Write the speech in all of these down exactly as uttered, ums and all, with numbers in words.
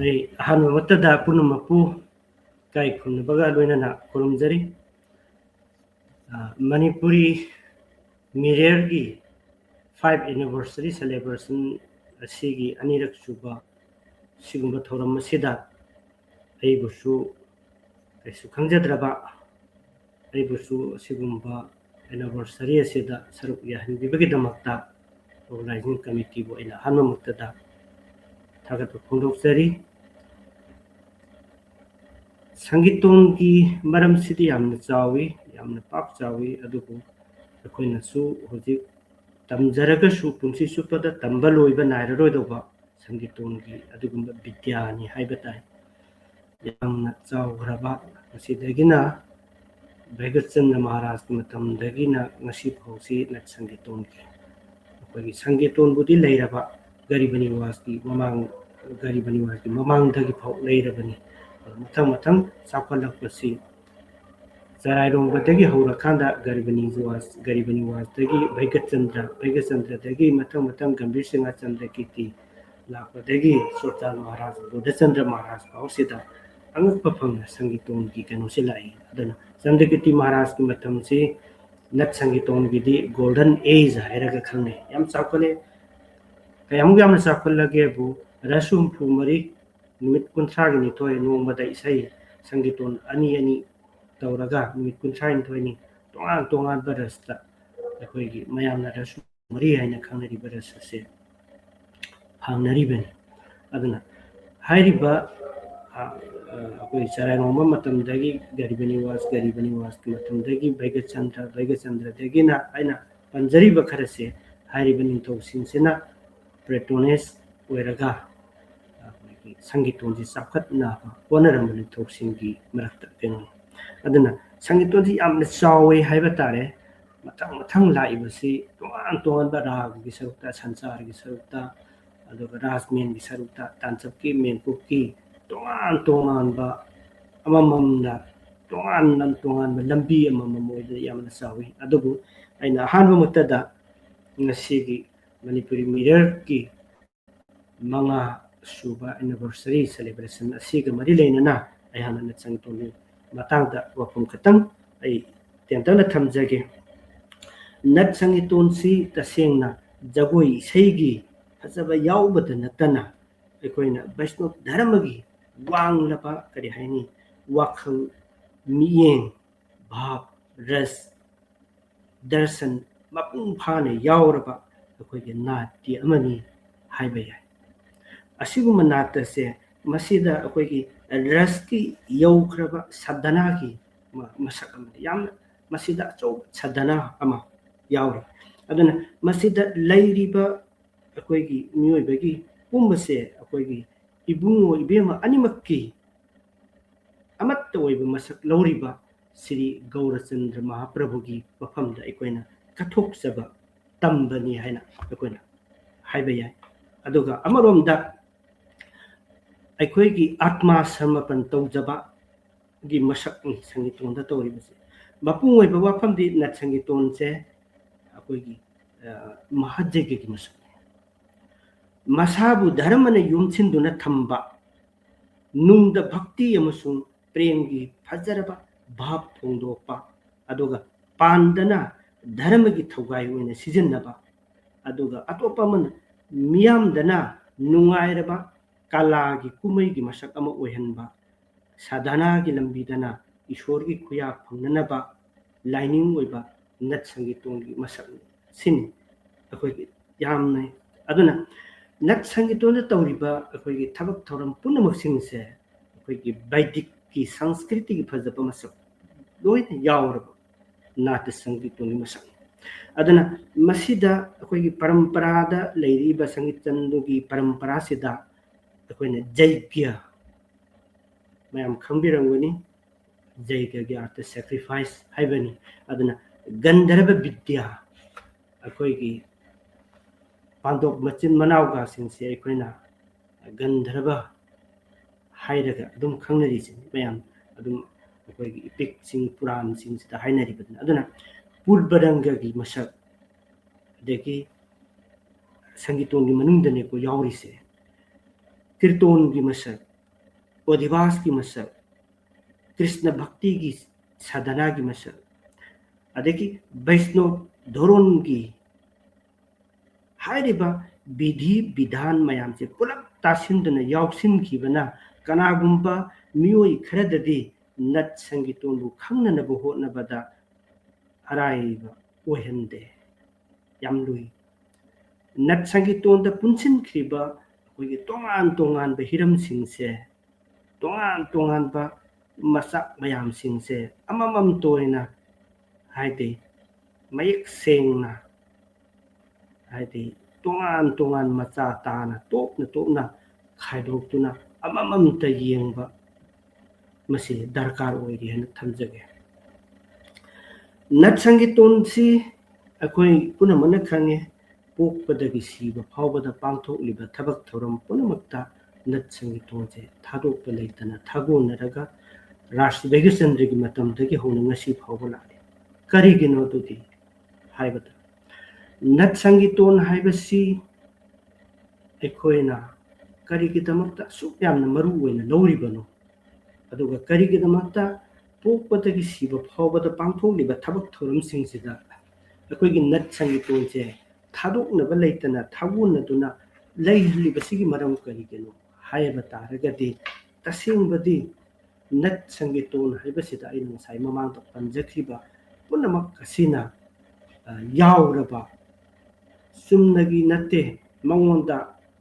ꯑꯩ ꯑꯍꯥꯟꯕꯃꯛꯇꯗ ꯄꯨꯝꯅꯃꯛꯄꯨ ꯏꯀꯥꯏ ꯈꯨꯝꯅꯕꯒ ꯂꯣꯏꯅꯅ ꯈꯨꯔꯨꯝꯖꯔꯤ꯫ ꯑ, ꯃꯅꯤꯄꯨꯔꯤ ꯃꯤꯔꯦꯜꯒꯤ five anniversary celebration ꯑꯁꯤꯒꯤ ꯑꯅꯤꯔꯛ ꯁꯨꯕ ꯁꯤꯒꯨꯝꯕ ꯊꯧꯔꯝ ꯑꯁꯤꯗ ꯑꯩꯕꯨꯁꯨ ꯀꯩꯁꯨ ꯈꯪꯖꯗ꯭ꯔꯕ, ꯑꯩꯕꯨꯁꯨ ꯑꯁꯤꯒꯨꯝꯕ anniversary ꯑꯁꯤꯗ ꯁꯔꯨꯛ ꯌꯥꯍꯟꯕꯤꯕꯒꯤꯗꯃꯛꯇ organizing committeeꯕꯨ ꯑꯩꯅ ꯑꯍꯥꯟꯕꯃꯛꯇꯗ ꯊꯥꯒꯠꯄ ꯐꯣꯡꯗꯣꯛꯆꯔꯤ꯫ ꯁꯪꯒꯤꯇꯣꯟꯒꯤ ꯃꯔꯝꯁꯤꯗꯤ ꯌꯥꯝꯅ ꯆꯥꯎꯏ, ꯌꯥꯝꯅ ꯄꯥꯛ ꯆꯥꯎꯏ, ꯑꯗꯨꯕꯨ ꯑꯩꯈꯣꯏꯅꯁꯨ ꯍꯧꯖꯤꯛ ꯇꯝꯖꯔꯒꯁꯨ ꯄꯨꯟꯁꯤ ꯆꯨꯞꯄꯗ ꯇꯝꯕ ꯂꯣꯏꯕ ꯅꯥꯏꯔꯔꯣꯏꯗꯧꯕ ꯁꯪꯒꯤꯇꯣꯟꯒꯤ ꯑꯗꯨꯒꯨꯝꯕ ꯕꯤꯗ꯭ꯌꯥꯅꯤ ꯍꯥꯏꯕ ꯇꯥꯏ꯫ ꯌꯥꯝꯅ ꯆꯥꯎꯈ꯭ꯔꯕ, ꯃꯁꯤꯗꯒꯤꯅ ꯚꯩꯒꯆꯟꯗ꯭ꯔ ꯃꯍꯥꯔꯥꯖꯀꯤ ꯃꯇꯝꯗꯒꯤꯅ ꯉꯁꯤ ꯐꯥꯎꯁꯤ ꯅꯠ ꯁꯪꯒꯤꯇꯣꯟꯒꯤ, ꯑꯩꯈꯣꯏꯒꯤ ꯁꯪꯒꯤꯇꯣꯟꯕꯨꯗꯤ ꯂꯩꯔꯕ ꯒꯔꯤꯕ ꯅꯤꯋꯥꯖꯀꯤ ꯃꯃꯥꯡ, ꯒꯔꯤꯕ ꯅꯤꯋꯥꯖꯀꯤ ꯃꯃꯥꯡꯗꯒꯤ ꯐꯥꯎ ꯂꯩꯔꯕꯅꯤ꯫ ꯑꯗꯨ ꯃꯊꯪ ꯃꯊꯪ ꯆꯥꯎꯈꯠꯂꯛꯄꯁꯤ ꯆꯔꯥꯏꯔꯣꯡꯕꯗꯒꯤ ꯍꯧꯔꯀꯥꯟꯗ ꯒꯔꯤꯕ ꯅꯤꯋꯥꯖ, ꯒꯔꯤꯕ ꯅꯤꯋꯥꯖꯇꯒꯤ ꯚꯩꯒꯆꯟꯗ꯭ꯔ, ꯚꯩꯒꯆꯟꯗ꯭ꯔꯗꯒꯤ ꯃꯊꯪ ꯃꯊꯪ ꯒꯝꯚꯤꯔ ꯁꯤꯡꯍ ꯆꯟꯗ꯭ꯔꯀꯤꯔꯇꯤ ꯂꯥꯛꯄꯗꯒꯤ ꯁꯨꯜꯇꯥꯟ ꯃꯍꯥꯔꯥꯖ ꯕꯨꯙꯆꯟꯗ꯭ꯔ ꯃꯍꯥꯔꯥꯖ ꯐꯥꯎꯁꯤꯗ ꯑꯉꯛꯄ ꯐꯪꯅ ꯁꯪꯒꯤꯇꯣꯟꯒꯤ ꯀꯩꯅꯣꯁꯤ ꯂꯥꯛꯏ꯫ ꯑꯗꯨꯅ ꯆꯟꯗ꯭ꯔꯀꯤꯔꯇꯤ ꯃꯍꯥꯔꯥꯖꯀꯤ ꯃꯇꯝꯁꯤ ꯅꯠ ꯁꯪꯒꯤꯇꯣꯟꯒꯤꯗꯤ golden age ꯍꯥꯏꯔꯒ ꯈꯪꯅꯩ꯫ ꯌꯥꯝ ꯆꯥꯎꯈꯠꯂꯦ꯫ ꯀꯌꯥꯃꯨꯛ ꯌꯥꯝꯅ ꯆꯥꯎꯈꯠꯂꯒꯦꯕꯨ, ꯔꯁ ꯍꯨꯝꯐꯨ ꯃꯔꯤ, ꯅꯨꯃꯤꯠ ꯀꯨꯟꯊ꯭ꯔꯥꯒꯤ ꯅꯤꯊꯣꯏ, ꯅꯣꯡꯃꯗ ꯏꯁꯩ ꯁꯪꯒꯤꯇꯣꯟ ꯑꯅꯤ ꯑꯅꯤ ꯇꯧꯔꯒ ꯅꯨꯃꯤꯠ ꯀꯨꯟꯊ꯭ꯔꯥꯅꯤꯊꯣꯏꯅꯤ ꯇꯣꯉꯥꯟ ꯇꯣꯉꯥꯟꯕ ꯔꯁꯇ ꯑꯩꯈꯣꯏꯒꯤ ꯃꯌꯥꯝꯅ ꯔꯁ ꯃꯔꯤ ꯍꯥꯏꯅ ꯈꯪꯅꯔꯤꯕ ꯔꯁ ꯑꯁꯦ ꯐꯪꯅꯔꯤꯕꯅꯤ꯫ ꯑꯗꯨꯅ ꯍꯥꯏꯔꯤꯕ, ꯑ, ꯑ, ꯑꯩꯈꯣꯏ ꯆꯔꯥꯏꯔꯣꯡꯕ ꯃꯇꯝꯗꯒꯤ ꯒꯔꯤꯕ ꯅꯤꯋꯥꯖ, ꯒꯔꯤꯕ ꯅꯤꯋꯥꯖꯀꯤ ꯃꯇꯝꯗꯒꯤ ꯚꯩꯒꯆꯟꯗ꯭ꯔ, ꯚꯩꯒꯆꯟꯗ꯭ꯔꯗꯒꯤꯅ ꯑꯩꯅ ꯄꯟꯖꯔꯤꯕ ꯈꯔꯁꯦ ꯍꯥꯏꯔꯤꯕ ꯅꯤꯡꯊꯧꯁꯤꯡꯁꯤꯅ patronage ꯑꯣꯏꯔꯒ ꯑꯩꯈꯣꯏꯒꯤ ꯁꯪꯒꯤꯇꯣꯟꯁꯤ ꯆꯥꯎꯈꯠꯅꯕ ꯍꯣꯠꯅꯔꯝꯕ ꯅꯤꯡꯊꯧꯁꯤꯡꯒꯤ ꯃꯔꯛꯇ ꯀꯩꯅꯣꯅꯤ꯫ ꯑꯗꯨꯅ ꯁꯪꯒꯤꯇꯣꯟꯁꯤ ꯌꯥꯝꯅ ꯆꯥꯎꯋꯦ ꯍꯥꯏꯕ ꯇꯥꯔꯦ꯫ ꯃꯊꯪ ꯃꯊꯪ ꯂꯥꯛꯏꯕꯁꯤ ꯇꯣꯉꯥꯟ ꯇꯣꯉꯥꯟꯕ ꯔꯥꯒꯒꯤ ꯁꯔꯨꯛꯇ, ꯁꯟꯆꯥꯔꯒꯤ ꯁꯔꯨꯛꯇ, ꯑꯗꯨꯒ ꯔꯥꯖꯃꯦꯟꯒꯤ ꯁꯔꯨꯛꯇ, ꯇꯥꯟꯆꯞꯀꯤ, ꯃꯦꯟꯀꯨꯞꯀꯤ ꯇꯣꯉꯥꯟ ꯇꯣꯉꯥꯟꯕ ꯑꯃꯃꯝꯅ ꯇꯣꯉꯥꯟ ꯇꯣꯉꯥꯟꯕ ꯂꯝꯕꯤ ꯑꯃꯃꯝ ꯑꯣꯏꯗꯅ ꯌꯥꯝꯅ ꯆꯥꯎꯏ꯫ ꯑꯗꯨꯕꯨ ꯑꯩꯅ ꯑꯍꯥꯟꯕꯃꯛꯇꯗ ꯉꯁꯤꯒꯤ ꯃꯅꯤꯄꯨꯔꯤ ꯃꯤꯔꯦꯜꯒꯤ ꯃꯉꯥ ꯁꯨꯕ anniversary celebration ꯑꯁꯤꯒ ꯃꯔꯤ ꯂꯩꯅꯅ ꯑꯩꯍꯥꯛꯅ ꯅꯠ ꯁꯪꯒꯤꯇꯣꯟꯒꯤ ꯃꯇꯥꯡꯗ ꯋꯥꯐꯝ ꯈꯛꯇꯪ ꯑꯩ ꯇꯦꯟꯇꯛꯅ ꯊꯝꯖꯒꯦ꯫ ꯅꯠ ꯁꯪꯒꯤꯇꯣꯟꯁꯤ ꯇꯁꯦꯡꯅ ꯖꯒꯣꯏ ꯏꯁꯩꯒꯤ ꯐꯖꯕ ꯌꯥꯎꯕꯗ ꯅꯠꯇꯅ ꯑꯩꯈꯣꯏꯅ ꯕꯩꯁꯅꯣꯞ ꯙꯔꯃꯒꯤ ꯋꯥꯡꯂꯕ, ꯀꯔꯤ ꯍꯥꯏꯅꯤ, ꯋꯥꯈꯜ, ꯃꯤꯠꯌꯦꯡ, ꯚꯥꯕ, ꯔꯁ, ꯗꯔꯁꯟ ꯃꯄꯨꯡ ꯐꯥꯅ ꯌꯥꯎꯔꯕ ꯑꯩꯈꯣꯏꯒꯤ ꯅꯥꯇ꯭ꯌ ꯑꯃꯅꯤ ꯍꯥꯏꯕ ꯌꯥꯏ꯫ ꯑꯁꯤꯒꯨꯝꯕ ꯅꯥꯇ꯭ꯌꯁꯦ, ꯃꯁꯤꯗ ꯑꯩꯈꯣꯏꯒꯤ ꯔꯁꯀꯤ ꯌꯧꯈ꯭ꯔꯕ ꯁꯥꯙꯅꯥꯒꯤ ꯃ-, ꯃꯁꯛ ꯑꯃꯅꯤ꯫ ꯌꯥꯝꯅ ꯃꯁꯤꯗ ꯑꯆꯧꯕ ꯁꯥꯙꯅꯥ ꯑꯃ ꯌꯥꯎꯔꯤ꯫ ꯑꯗꯨꯅ ꯃꯁꯤꯗ ꯂꯩꯔꯤꯕ ꯑꯩꯈꯣꯏꯒꯤ ꯃꯤꯑꯣꯏꯕꯒꯤ ꯄꯨꯝꯕꯁꯦ ꯑꯩꯈꯣꯏꯒꯤ ꯏꯕꯨꯡꯉꯣ ꯏꯕꯦꯝꯃ ꯑꯅꯤꯃꯛꯀꯤ ꯑꯃꯠꯇ ꯑꯣꯏꯕ ꯃꯁꯛ ꯂꯧꯔꯤꯕ ꯁ꯭ꯔꯤ ꯒꯧꯔꯆꯟꯗ꯭ꯔ ꯃꯍꯥꯄ꯭ꯔꯚꯨꯒꯤ ꯃꯐꯝꯗ ꯑꯩꯈꯣꯏꯅ ꯀꯠꯊꯣꯛꯆꯕ ꯇꯝꯕꯅꯤ ꯍꯥꯏꯅ ꯑꯩꯈꯣꯏꯅ ꯍꯥꯏꯕ ꯌꯥꯏ꯫ ꯑꯗꯨꯒ ꯑꯃꯔꯣꯝꯗ ꯑꯩꯈꯣꯏꯒꯤ ꯑꯥꯇꯃꯥ ꯁꯃꯔꯄꯟ ꯇꯧꯖꯕꯒꯤ ꯃꯁꯛꯅꯤ ꯁꯪꯒꯤꯇꯣꯟꯗ ꯇꯧꯔꯤꯕꯁꯦ꯫ ꯃꯄꯨꯡ ꯑꯣꯏꯕ ꯋꯥꯐꯝꯗꯤ ꯅꯠ ꯁꯪꯒꯤꯇꯣꯟꯁꯦ ꯑꯩꯈꯣꯏꯒꯤ, ꯑ, ꯃꯍꯥꯖꯩꯒꯒꯤ ꯃꯁꯛꯅꯤ꯫ ꯃꯁꯥꯕꯨ ꯙꯔꯃꯅ ꯌꯣꯝꯁꯤꯟꯗꯨꯅ ꯊꯝꯕ, ꯅꯨꯡꯗ ꯚꯛꯇꯤ ꯑꯃꯁꯨꯡ ꯄ꯭ꯔꯦꯝꯒꯤ ꯐꯖꯔꯕ ꯚꯥꯕ ꯐꯣꯡꯗꯣꯛꯄ, ꯑꯗꯨꯒ ꯄꯥꯟꯗꯅ ꯙꯔꯃꯒꯤ ꯊꯧꯒꯥꯏ ꯑꯣꯏꯅ ꯁꯤꯖꯤꯟꯅꯕ, ꯑꯗꯨꯒ ꯑꯇꯣꯞꯄ ꯑꯃꯅ ꯃꯤꯌꯥꯝꯗꯅ ꯅꯨꯡꯉꯥꯏꯔꯕ ꯀꯂꯥꯒꯤ ꯀꯨꯝꯍꯩꯒꯤ ꯃꯁꯛ ꯑꯃ ꯑꯣꯏꯍꯟꯕ, ꯁꯥꯙꯅꯥꯒꯤ ꯂꯝꯕꯤꯗꯅ ꯏꯁꯣꯔꯒꯤ ꯈꯨꯌꯥ ꯐꯪꯅꯅꯕ ꯂꯥꯏꯅꯤꯡ ꯑꯣꯏꯕ ꯅꯠ ꯁꯪꯒꯤꯇꯣꯟꯒꯤ ꯃꯁꯛ ꯁꯤꯅꯤ ꯑꯩꯈꯣꯏꯒꯤ ꯌꯥꯝꯅ꯫ ꯑꯗꯨꯅ ꯅꯠ ꯁꯪꯒꯤꯇꯣꯟꯗ ꯇꯧꯔꯤꯕ ꯑꯩꯈꯣꯏꯒꯤ ꯊꯕꯛ ꯊꯧꯔꯝ ꯄꯨꯝꯅꯃꯛꯁꯤꯡꯁꯦ ꯑꯩꯈꯣꯏꯒꯤ ꯕꯩꯗꯤꯛꯀꯤ ꯁꯪꯁꯀ꯭ꯔꯤꯇꯤꯒꯤ ꯐꯖꯕ ꯃꯁꯛ ꯂꯣꯏꯅ ꯌꯥꯎꯔꯕ ꯅꯥꯇ꯭ꯌ ꯁꯪꯒꯤꯇꯣꯟꯒꯤ ꯃꯁꯛꯅꯤ꯫ ꯑꯗꯨꯅ ꯃꯁꯤꯗ ꯑꯩꯈꯣꯏꯒꯤ ꯄꯔꯝꯄꯔꯥꯗ ꯂꯩꯔꯤꯕ ꯁꯪꯒꯤꯇꯟꯗꯨꯒꯤ ꯄꯔꯝꯄꯔꯥꯁꯤꯗ ꯑꯩꯈꯣꯏꯅ ꯖꯩꯒ꯭ꯌ, ꯃꯌꯥꯝ ꯈꯪꯕꯤꯔꯝꯒꯅꯤ, ꯖꯩꯒ꯭ꯌꯒꯤ ꯑꯥꯔꯊ sacrifice ꯍꯥꯏꯕꯅꯤ꯫ ꯑꯗꯨꯅ ꯒꯟꯙꯔꯕ ꯕꯤꯗ꯭ꯌꯥ, ꯑꯩꯈꯣꯏꯒꯤ ꯄꯥꯟꯗꯣꯞ ꯃꯆꯤꯟ ꯃꯅꯥꯎꯒꯁꯤꯡꯁꯦ ꯑꯩꯈꯣꯏꯅ ꯒꯟꯙꯔꯕ ꯍꯥꯏꯔꯒ ꯑꯗꯨꯝ ꯈꯪꯅꯔꯤꯁꯤꯅꯤ ꯃꯌꯥꯝ꯫ ꯑꯗꯨꯝ ꯑꯩꯈꯣꯏꯒꯤ ꯏꯄꯤꯛꯁꯤꯡ, ꯄꯨꯔꯥꯟꯁꯤꯡꯁꯤꯗ ꯍꯥꯏꯅꯔꯤꯕꯗꯨꯅ꯫ ꯑꯗꯨꯅ ꯄꯨꯔꯕꯔꯪꯒꯒꯤ ꯃꯁꯛ, ꯑꯗꯒꯤ ꯁꯪꯒꯤꯇꯣꯟꯒꯤ ꯃꯅꯨꯡꯗꯅꯦꯀꯣ ꯌꯥꯎꯔꯤꯁꯦ꯫ ꯀꯤꯔꯇꯣꯟꯒꯤ ꯃꯁꯛ, ꯑꯣꯙꯤꯕꯥꯁꯀꯤ ꯃꯁꯛ, ꯀ꯭ꯔꯤꯁꯅ ꯚꯛꯇꯤꯒꯤ ꯁꯥꯙꯅꯥꯒꯤ ꯃꯁꯛ, ꯑꯗꯒꯤ ꯕꯩꯁꯅꯣꯞ ꯙꯣꯔꯣꯟꯒꯤ ꯍꯥꯏꯔꯤꯕ ꯕꯤꯙꯤ ꯕꯤꯙꯥꯟ ꯃꯌꯥꯝꯁꯦ ꯄꯨꯂꯞ ꯇꯥꯁꯤꯟꯗꯨꯅ ꯌꯥꯎꯁꯤꯟꯈꯤꯕꯅ ꯀꯅꯥꯒꯨꯝꯕ ꯃꯤꯑꯣꯏ ꯈꯔꯗꯗꯤ ꯅꯠ ꯁꯪꯒꯤꯇꯣꯟꯕꯨ ꯈꯪꯅꯅꯕ ꯍꯣꯠꯅꯕꯗ ꯑꯔꯥꯏꯕ ꯑꯣꯏꯍꯟꯗꯦ꯫ ꯌꯥꯝ ꯂꯨꯏ꯫ ꯅꯠ ꯁꯪꯒꯤꯇꯣꯟꯗ ꯄꯨꯟꯁꯤꯟꯈ꯭ꯔꯤꯕ ꯑꯩꯈꯣꯏꯒꯤ ꯇꯣꯉꯥꯟ ꯇꯣꯉꯥꯟꯕ ꯍꯤꯔꯝꯁꯤꯡꯁꯦ, ꯇꯣꯉꯥꯟ ꯇꯣꯉꯥꯟꯕ ꯃꯆꯥꯛ ꯃꯌꯥꯝꯁꯤꯡꯁꯦ ꯑꯃꯃꯝꯇ ꯑꯣꯏꯅ, ꯍꯥꯏꯗꯤ ꯃꯌꯦꯛ ꯁꯦꯡꯅ, ꯍꯥꯏꯗꯤ ꯇꯣꯉꯥꯟ ꯇꯣꯉꯥꯟ ꯃꯆꯥ ꯇꯥꯅ ꯇꯣꯞꯅ ꯇꯣꯞꯅ ꯈꯥꯏꯗꯣꯛꯇꯨꯅ ꯑꯃꯃꯝꯇ ꯌꯦꯡꯕ ꯃꯁꯤ ꯗꯔꯀꯥꯔ ꯑꯣꯏꯔꯤ ꯍꯥꯏꯅ ꯊꯝꯖꯒꯦ꯫ ꯅꯠ ꯁꯪꯒꯤꯇꯣꯟꯁꯤ ꯑꯩꯈꯣꯏ ꯄꯨꯝꯅꯃꯛꯅ ꯈꯪꯉꯦ, ꯄꯣꯛꯄꯗꯒꯤ ꯁꯤꯕ ꯐꯥꯎꯕꯗ ꯄꯥꯡꯊꯣꯛꯂꯤꯕ ꯊꯕꯛ ꯊꯧꯔꯝ ꯄꯨꯝꯅꯃꯛꯇ ꯅꯠ ꯁꯪꯒꯤꯇꯣꯟꯁꯦ ꯊꯥꯗꯣꯛꯄ ꯂꯩꯇꯅ ꯊꯥꯒꯣꯟꯅꯔꯒ ꯔꯥꯁ ꯚꯦꯒꯆꯟꯗ꯭ꯔꯒꯤ ꯃꯇꯝꯗꯒꯤ ꯍꯧꯅ ꯉꯁꯤ ꯐꯥꯎꯕ ꯂꯥꯛꯂꯤ꯫ ꯀꯔꯤꯒꯤꯅꯣ ꯑꯗꯨꯗꯤ ꯍꯥꯏꯕꯗ, ꯅꯠ ꯁꯪꯒꯤꯇꯣꯟ ꯍꯥꯏꯕꯁꯤ ꯑꯩꯈꯣꯏꯅ ꯀꯔꯤꯒꯤꯗꯃꯛꯇ ꯑꯁꯨꯛ ꯌꯥꯝꯅ ꯃꯔꯨ ꯑꯣꯏꯅ ꯂꯧꯔꯤꯕꯅꯣ? ꯑꯗꯨꯒ ꯀꯔꯤꯒꯤꯗꯃꯛꯇ ꯄꯣꯛꯄꯗꯒꯤ ꯁꯤꯕ ꯐꯥꯎꯕꯗ ꯄꯥꯡꯊꯣꯛꯂꯤꯕ ꯊꯕꯛ ꯊꯧꯔꯝꯁꯤꯡꯁꯤꯗ ꯑꯩꯈꯣꯏꯒꯤ ꯅꯠ ꯁꯪꯒꯤꯇꯣꯟꯁꯦ ꯊꯥꯗꯣꯛꯅꯕ ꯂꯩꯇꯅ ꯊꯥꯒꯣꯟꯅꯗꯨꯅ ꯂꯩꯍꯜꯂꯤꯕꯁꯤꯒꯤ ꯃꯔꯝ ꯀꯔꯤꯒꯤꯅꯣ ꯍꯥꯏꯕ ꯇꯥꯔꯒꯗꯤ, ꯇꯁꯦꯡꯕꯗꯤ ꯅꯠ ꯁꯪꯒꯤꯇꯣꯟ ꯍꯥꯏꯕꯁꯤꯗ ꯑꯩꯅ ꯉꯁꯥꯏ ꯃꯃꯥꯡꯗ ꯄꯟꯖꯈꯤꯕ ꯄꯨꯝꯅꯃꯛ ꯑꯁꯤꯅ, ꯑ, ꯌꯥꯎꯔꯕ ꯆꯨꯝꯅꯒꯤ ꯅꯠꯇꯦ, ꯃꯉꯣꯟꯗ